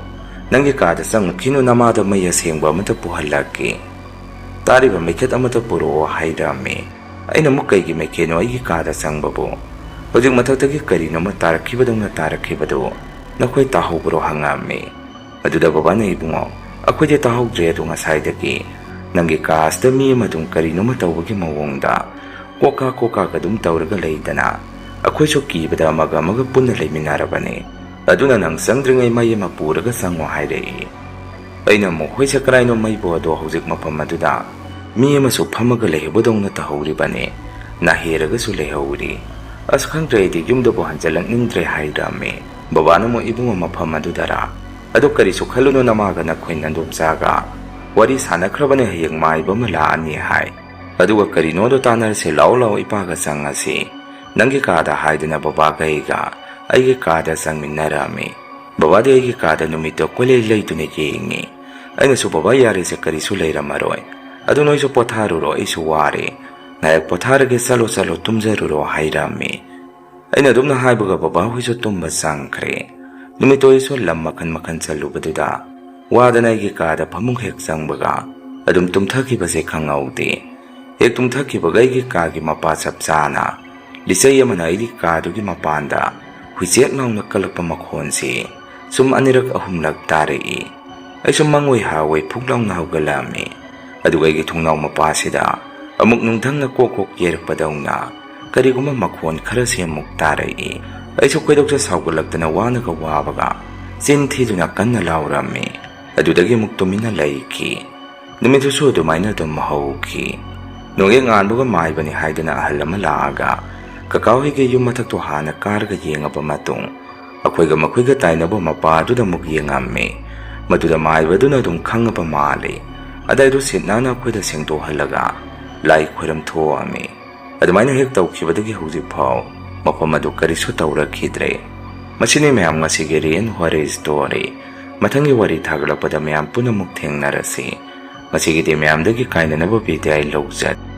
ꯅꯪꯒꯤ ꯀꯥꯗ ꯆꯪꯉꯛꯈꯤꯅꯨ, ꯅꯃꯥꯗ ꯃꯩ ꯑꯁꯦꯡꯕ ꯑꯃꯇ ꯄꯨꯍꯜꯂꯛꯀꯦ꯫ ꯇꯥꯔꯤꯕ ꯃꯩꯈꯦꯠ ꯑꯃꯇ ꯄꯨꯔꯛꯑꯣ" ꯍꯥꯏꯔꯝꯃꯤ꯫ ꯑꯩꯅ ꯑꯃꯨꯛ, "ꯀꯩꯒꯤ ꯃꯩꯈꯦꯠꯅꯣ ꯑꯩꯒꯤ ꯀꯥꯗ ꯆꯪꯕꯕꯨ? ꯍꯧꯖꯤꯛ ꯃꯊꯛꯇꯒꯤ ꯀꯔꯤꯅꯣꯃ ꯇꯥꯔꯛꯈꯤꯕꯗꯧꯅ ꯇꯥꯔꯛꯈꯤꯕꯗꯨ ꯅꯈꯣꯏ ꯇꯥꯍꯧꯕ꯭ꯔꯣ?" ꯍꯪꯉꯛꯑꯝꯃꯤ꯫ ꯑꯗꯨꯗ ꯕꯕꯥꯅ, "ꯏꯕꯨꯡꯉꯣ, ꯑꯩꯈꯣꯏꯗꯤ ꯇꯥꯍꯧꯗ꯭ꯔꯦ, ꯑꯗꯣ ꯉꯁꯥꯏꯗꯒꯤ ꯅꯪꯒꯤ ꯀꯥꯁꯤꯗ ꯃꯤ ꯑꯃ ꯑꯗꯨꯝ ꯀꯔꯤꯅꯣꯃ ꯇꯧꯕꯒꯤ ꯃꯑꯣꯡꯗ ꯀꯣꯛꯀꯥ ꯀꯣꯛꯀꯥꯒ ꯑꯗꯨꯝ ꯇꯧꯔꯒ ꯂꯩꯗꯅ, ꯑꯩꯈꯣꯏꯁꯨ ꯀꯤꯕꯗ ꯑꯃꯒ ꯑꯃꯒ ꯄꯨꯟꯅ ꯂꯩꯃꯤꯟꯅꯔꯕꯅꯦ꯫ ꯑꯗꯨꯅ ꯅꯪ ꯆꯪꯗ꯭ꯔꯤꯉꯩ ꯃꯩ ꯑꯃ ꯄꯨꯔꯒ ꯆꯪꯉꯣ" ꯍꯥꯏꯔꯛꯏ꯫ ꯑꯩꯅ ꯑꯃꯨꯛ, "ꯍꯣꯏ, ꯁꯦ, ꯀꯔꯥꯏꯅꯣ ꯃꯩꯕꯨ? ꯑꯗꯣ ꯍꯧꯖꯤꯛ ꯃꯐꯝ ꯑꯗꯨꯗ ꯃꯤ ꯑꯃꯁꯨ ꯐꯝꯃꯒ ꯂꯩꯍꯧꯕꯗꯧꯅ ꯇꯧꯍꯧꯔꯤꯕꯅꯦ, ꯅꯥꯍꯦꯔꯒꯁꯨ ꯂꯩꯍꯧꯔꯤ꯫ ꯑꯁ, ꯈꯪꯗ꯭ꯔꯦ, ꯑꯩꯗꯤ ꯌꯨꯝꯗꯕꯨ ꯍꯟꯖꯤꯜꯂꯛꯅꯤꯡꯗ꯭ꯔꯦ" ꯍꯥꯏꯔꯝꯃꯤ꯫ ꯕꯕꯥꯅ ꯑꯃꯨꯛ, "ꯏꯕꯨꯡꯉꯣ, ꯃꯐꯝ ꯑꯗꯨꯗꯔꯥ? ꯑꯗꯨ ꯀꯔꯤꯁꯨ ꯈꯜꯂꯨꯅꯨ, ꯅꯃꯥꯒ ꯅꯈꯣꯏ ꯅꯟꯗꯣꯝꯆꯥꯒ ꯋꯥꯔꯤ ꯁꯥꯟꯅꯈ꯭ꯔꯕꯅꯦ, ꯍꯌꯦꯡ ꯃꯥꯏꯕ ꯑꯃ ꯂꯥꯛꯑꯅꯤ ꯍꯥꯏ꯫ ꯑꯗꯨꯒ ꯀꯔꯤꯅꯣꯗꯣ ꯇꯥꯟꯅꯔꯁꯦ, ꯂꯥꯛꯑꯣ ꯂꯥꯛꯑꯣ, ꯏꯄꯥꯒ ꯆꯪꯉꯁꯤ, ꯅꯪꯒꯤ ꯀꯥꯗ" ꯍꯥꯏꯗꯨꯅ ꯕꯕꯥꯒ ꯑꯩꯒ ꯑꯩꯒꯤ ꯀꯥꯗ ꯆꯪꯃꯤꯟꯅꯔꯝꯃꯤ꯫ ꯕꯕꯥꯗꯤ ꯑꯩꯒꯤ ꯀꯥꯗ ꯅꯨꯃꯤꯠꯇꯣ ꯀꯣꯏꯂꯩ ꯂꯩꯗꯨꯅ ꯌꯦꯡꯉꯤ꯫ ꯑꯩꯅꯁꯨ, "ꯕꯕꯥ, ꯌꯥꯔꯦꯁꯦ, ꯀꯔꯤꯁꯨ ꯂꯩꯔꯝꯃꯔꯣꯏ꯫ ꯑꯗꯨ ꯅꯣꯏꯁꯨ ꯄꯣꯊꯥꯔꯨꯔꯣ, ꯑꯩꯁꯨ ꯋꯥꯔꯦ꯫ ꯉꯥꯏꯍꯥꯛ ꯄꯣꯊꯥꯔꯒꯦ, ꯆꯠꯂꯣ, ꯆꯠꯂꯣ, ꯇꯨꯝꯖꯔꯨꯔꯣ" ꯍꯥꯏꯔꯝꯃꯤ꯫ ꯑꯩꯅ ꯑꯗꯨꯝꯅ ꯍꯥꯏꯕꯒ ꯕꯕꯥꯍꯣꯏꯁꯨ ꯇꯨꯝꯕ ꯆꯪꯈ꯭ꯔꯦ꯫ ꯅꯨꯃꯤꯠꯇꯣ ꯑꯩꯁꯨ ꯂꯝ ꯃꯈꯜ ꯃꯈꯜ ꯆꯠꯂꯨꯕꯗꯨꯗ ꯋꯥꯗꯅ ꯑꯩꯒꯤ ꯀꯥꯗ ꯐꯃꯨꯡ ꯍꯦꯛ ꯆꯪꯕꯒ ꯑꯗꯨꯝ ꯇꯨꯝꯊꯈꯤꯕꯁꯦ ꯈꯪꯍꯧꯗꯦ꯫ ꯍꯦꯛ ꯇꯨꯝꯊꯈꯤꯕꯒ ꯑꯩꯒꯤ ꯀꯥꯒꯤ ꯃꯄꯥ ꯆꯞ ꯆꯥꯅ ꯂꯤꯆꯩ ꯑꯃꯅ ꯑꯩꯒꯤ ꯀꯥꯗꯨꯒꯤ ꯃꯄꯥꯟꯗ ꯍꯨꯏꯆꯦꯛ ꯂꯥꯎꯅ ꯀꯜꯂꯛꯄ ꯃꯈꯣꯟꯁꯤ ꯁꯨꯝ ꯑꯅꯤꯔꯛ ꯑꯍꯨꯝꯂꯛ ꯇꯥꯔꯛꯏ꯫ ꯑꯩꯁꯨ ꯃꯪꯑꯣꯏ ꯍꯥꯑꯣꯏ ꯐꯨꯛ ꯂꯥꯎꯅ ꯍꯧꯒꯠꯂꯛꯑꯝꯃꯤ꯫ ꯑꯗꯨꯒ ꯑꯩꯒꯤ ꯊꯣꯡꯅꯥꯎ ꯃꯄꯥꯁꯤꯗ ꯑꯃꯨꯛ ꯅꯨꯡꯊꯪꯅ ꯀꯣꯛ ꯀꯣꯛ ꯌꯩꯔꯛꯄꯗꯧꯅ ꯀꯔꯤꯒꯨꯝꯕ ꯃꯈꯣꯟ ꯈꯔꯁꯤ ꯑꯃꯨꯛ ꯇꯥꯔꯛꯏ꯫ ꯑꯩꯁꯨ ꯈꯣꯏꯗꯧꯁꯦ ꯁꯥꯎꯒꯠꯂꯛꯇꯅ ꯋꯥꯅꯒ ꯋꯥꯕꯒ ꯆꯤꯟ ꯊꯤꯗꯨꯅ ꯀꯟꯅ ꯂꯥꯎꯔꯝꯃꯤ꯫ ꯑꯗꯨꯗꯒꯤ ꯑꯃꯨꯛ ꯇꯨꯃꯤꯟꯅ ꯂꯩꯈꯤ꯫ ꯅꯨꯃꯤꯠꯇꯨꯁꯨ ꯑꯗꯨꯃꯥꯏꯅ ꯑꯗꯨꯝ ꯍꯧꯈꯤ꯫ ꯅꯣꯡꯌꯦꯛ ꯉꯥꯟꯕꯒ ꯃꯥꯏꯕꯅꯤ ꯍꯥꯏꯗꯨꯅ ꯑꯍꯜ ꯑꯃ ꯂꯥꯛꯑꯒ ꯀꯀꯥ ꯍꯣꯏꯒꯤ ꯌꯨꯝ ꯃꯊꯛꯇꯣ ꯍꯥꯟꯅ ꯀꯥꯔꯒ ꯌꯦꯡꯉꯕ ꯃꯇꯨꯡ ꯑꯩꯈꯣꯏꯒ ꯃꯈꯣꯏꯒ ꯇꯥꯏꯅꯕ ꯃꯄꯥ ꯑꯗꯨꯗ ꯑꯃꯨꯛ ꯌꯦꯡꯉꯝꯃꯤ꯫ ꯃꯗꯨꯗ ꯃꯥꯏꯕꯗꯨꯅ ꯑꯗꯨꯝ ꯈꯪꯉꯕ ꯃꯥꯜꯂꯤ꯫ ꯑꯗꯥꯏꯗꯨ ꯁꯤꯠ ꯅꯥꯟꯅ ꯑꯩꯈꯣꯏꯗ ꯁꯦꯡꯗꯣꯛꯍꯜꯂꯒ ꯂꯥꯏ ꯈꯣꯏꯔꯝ ꯊꯣꯛꯑꯝꯃꯤ꯫ ꯑꯗꯨꯃꯥꯏꯅ ꯍꯦꯛ ꯇꯧꯈꯤꯕꯗꯒꯤ ꯍꯧꯖꯤꯛ ꯐꯥꯎ ꯃꯐꯝ ꯑꯗꯨ ꯀꯔꯤꯁꯨ ꯇꯧꯔꯛꯈꯤꯗ꯭ꯔꯦ꯫ ꯃꯁꯤꯅꯤ ꯃꯌꯥꯝ ꯉꯁꯤꯒꯤ Real Horror Story꯫ ꯃꯊꯪꯒꯤ ꯋꯥꯔꯤ ꯊꯥꯒꯠꯂꯛꯄꯗ ꯃꯌꯥꯝ ꯄꯨꯟꯅꯃꯛ ꯊꯦꯡꯅꯔꯁꯤ꯫ ꯉꯁꯤꯒꯤꯗꯤ ꯃꯌꯥꯝꯗꯒꯤ ꯀꯥꯏꯅꯅꯕ ꯕꯤꯗꯥꯏ ꯂꯧꯖꯒꯦ꯫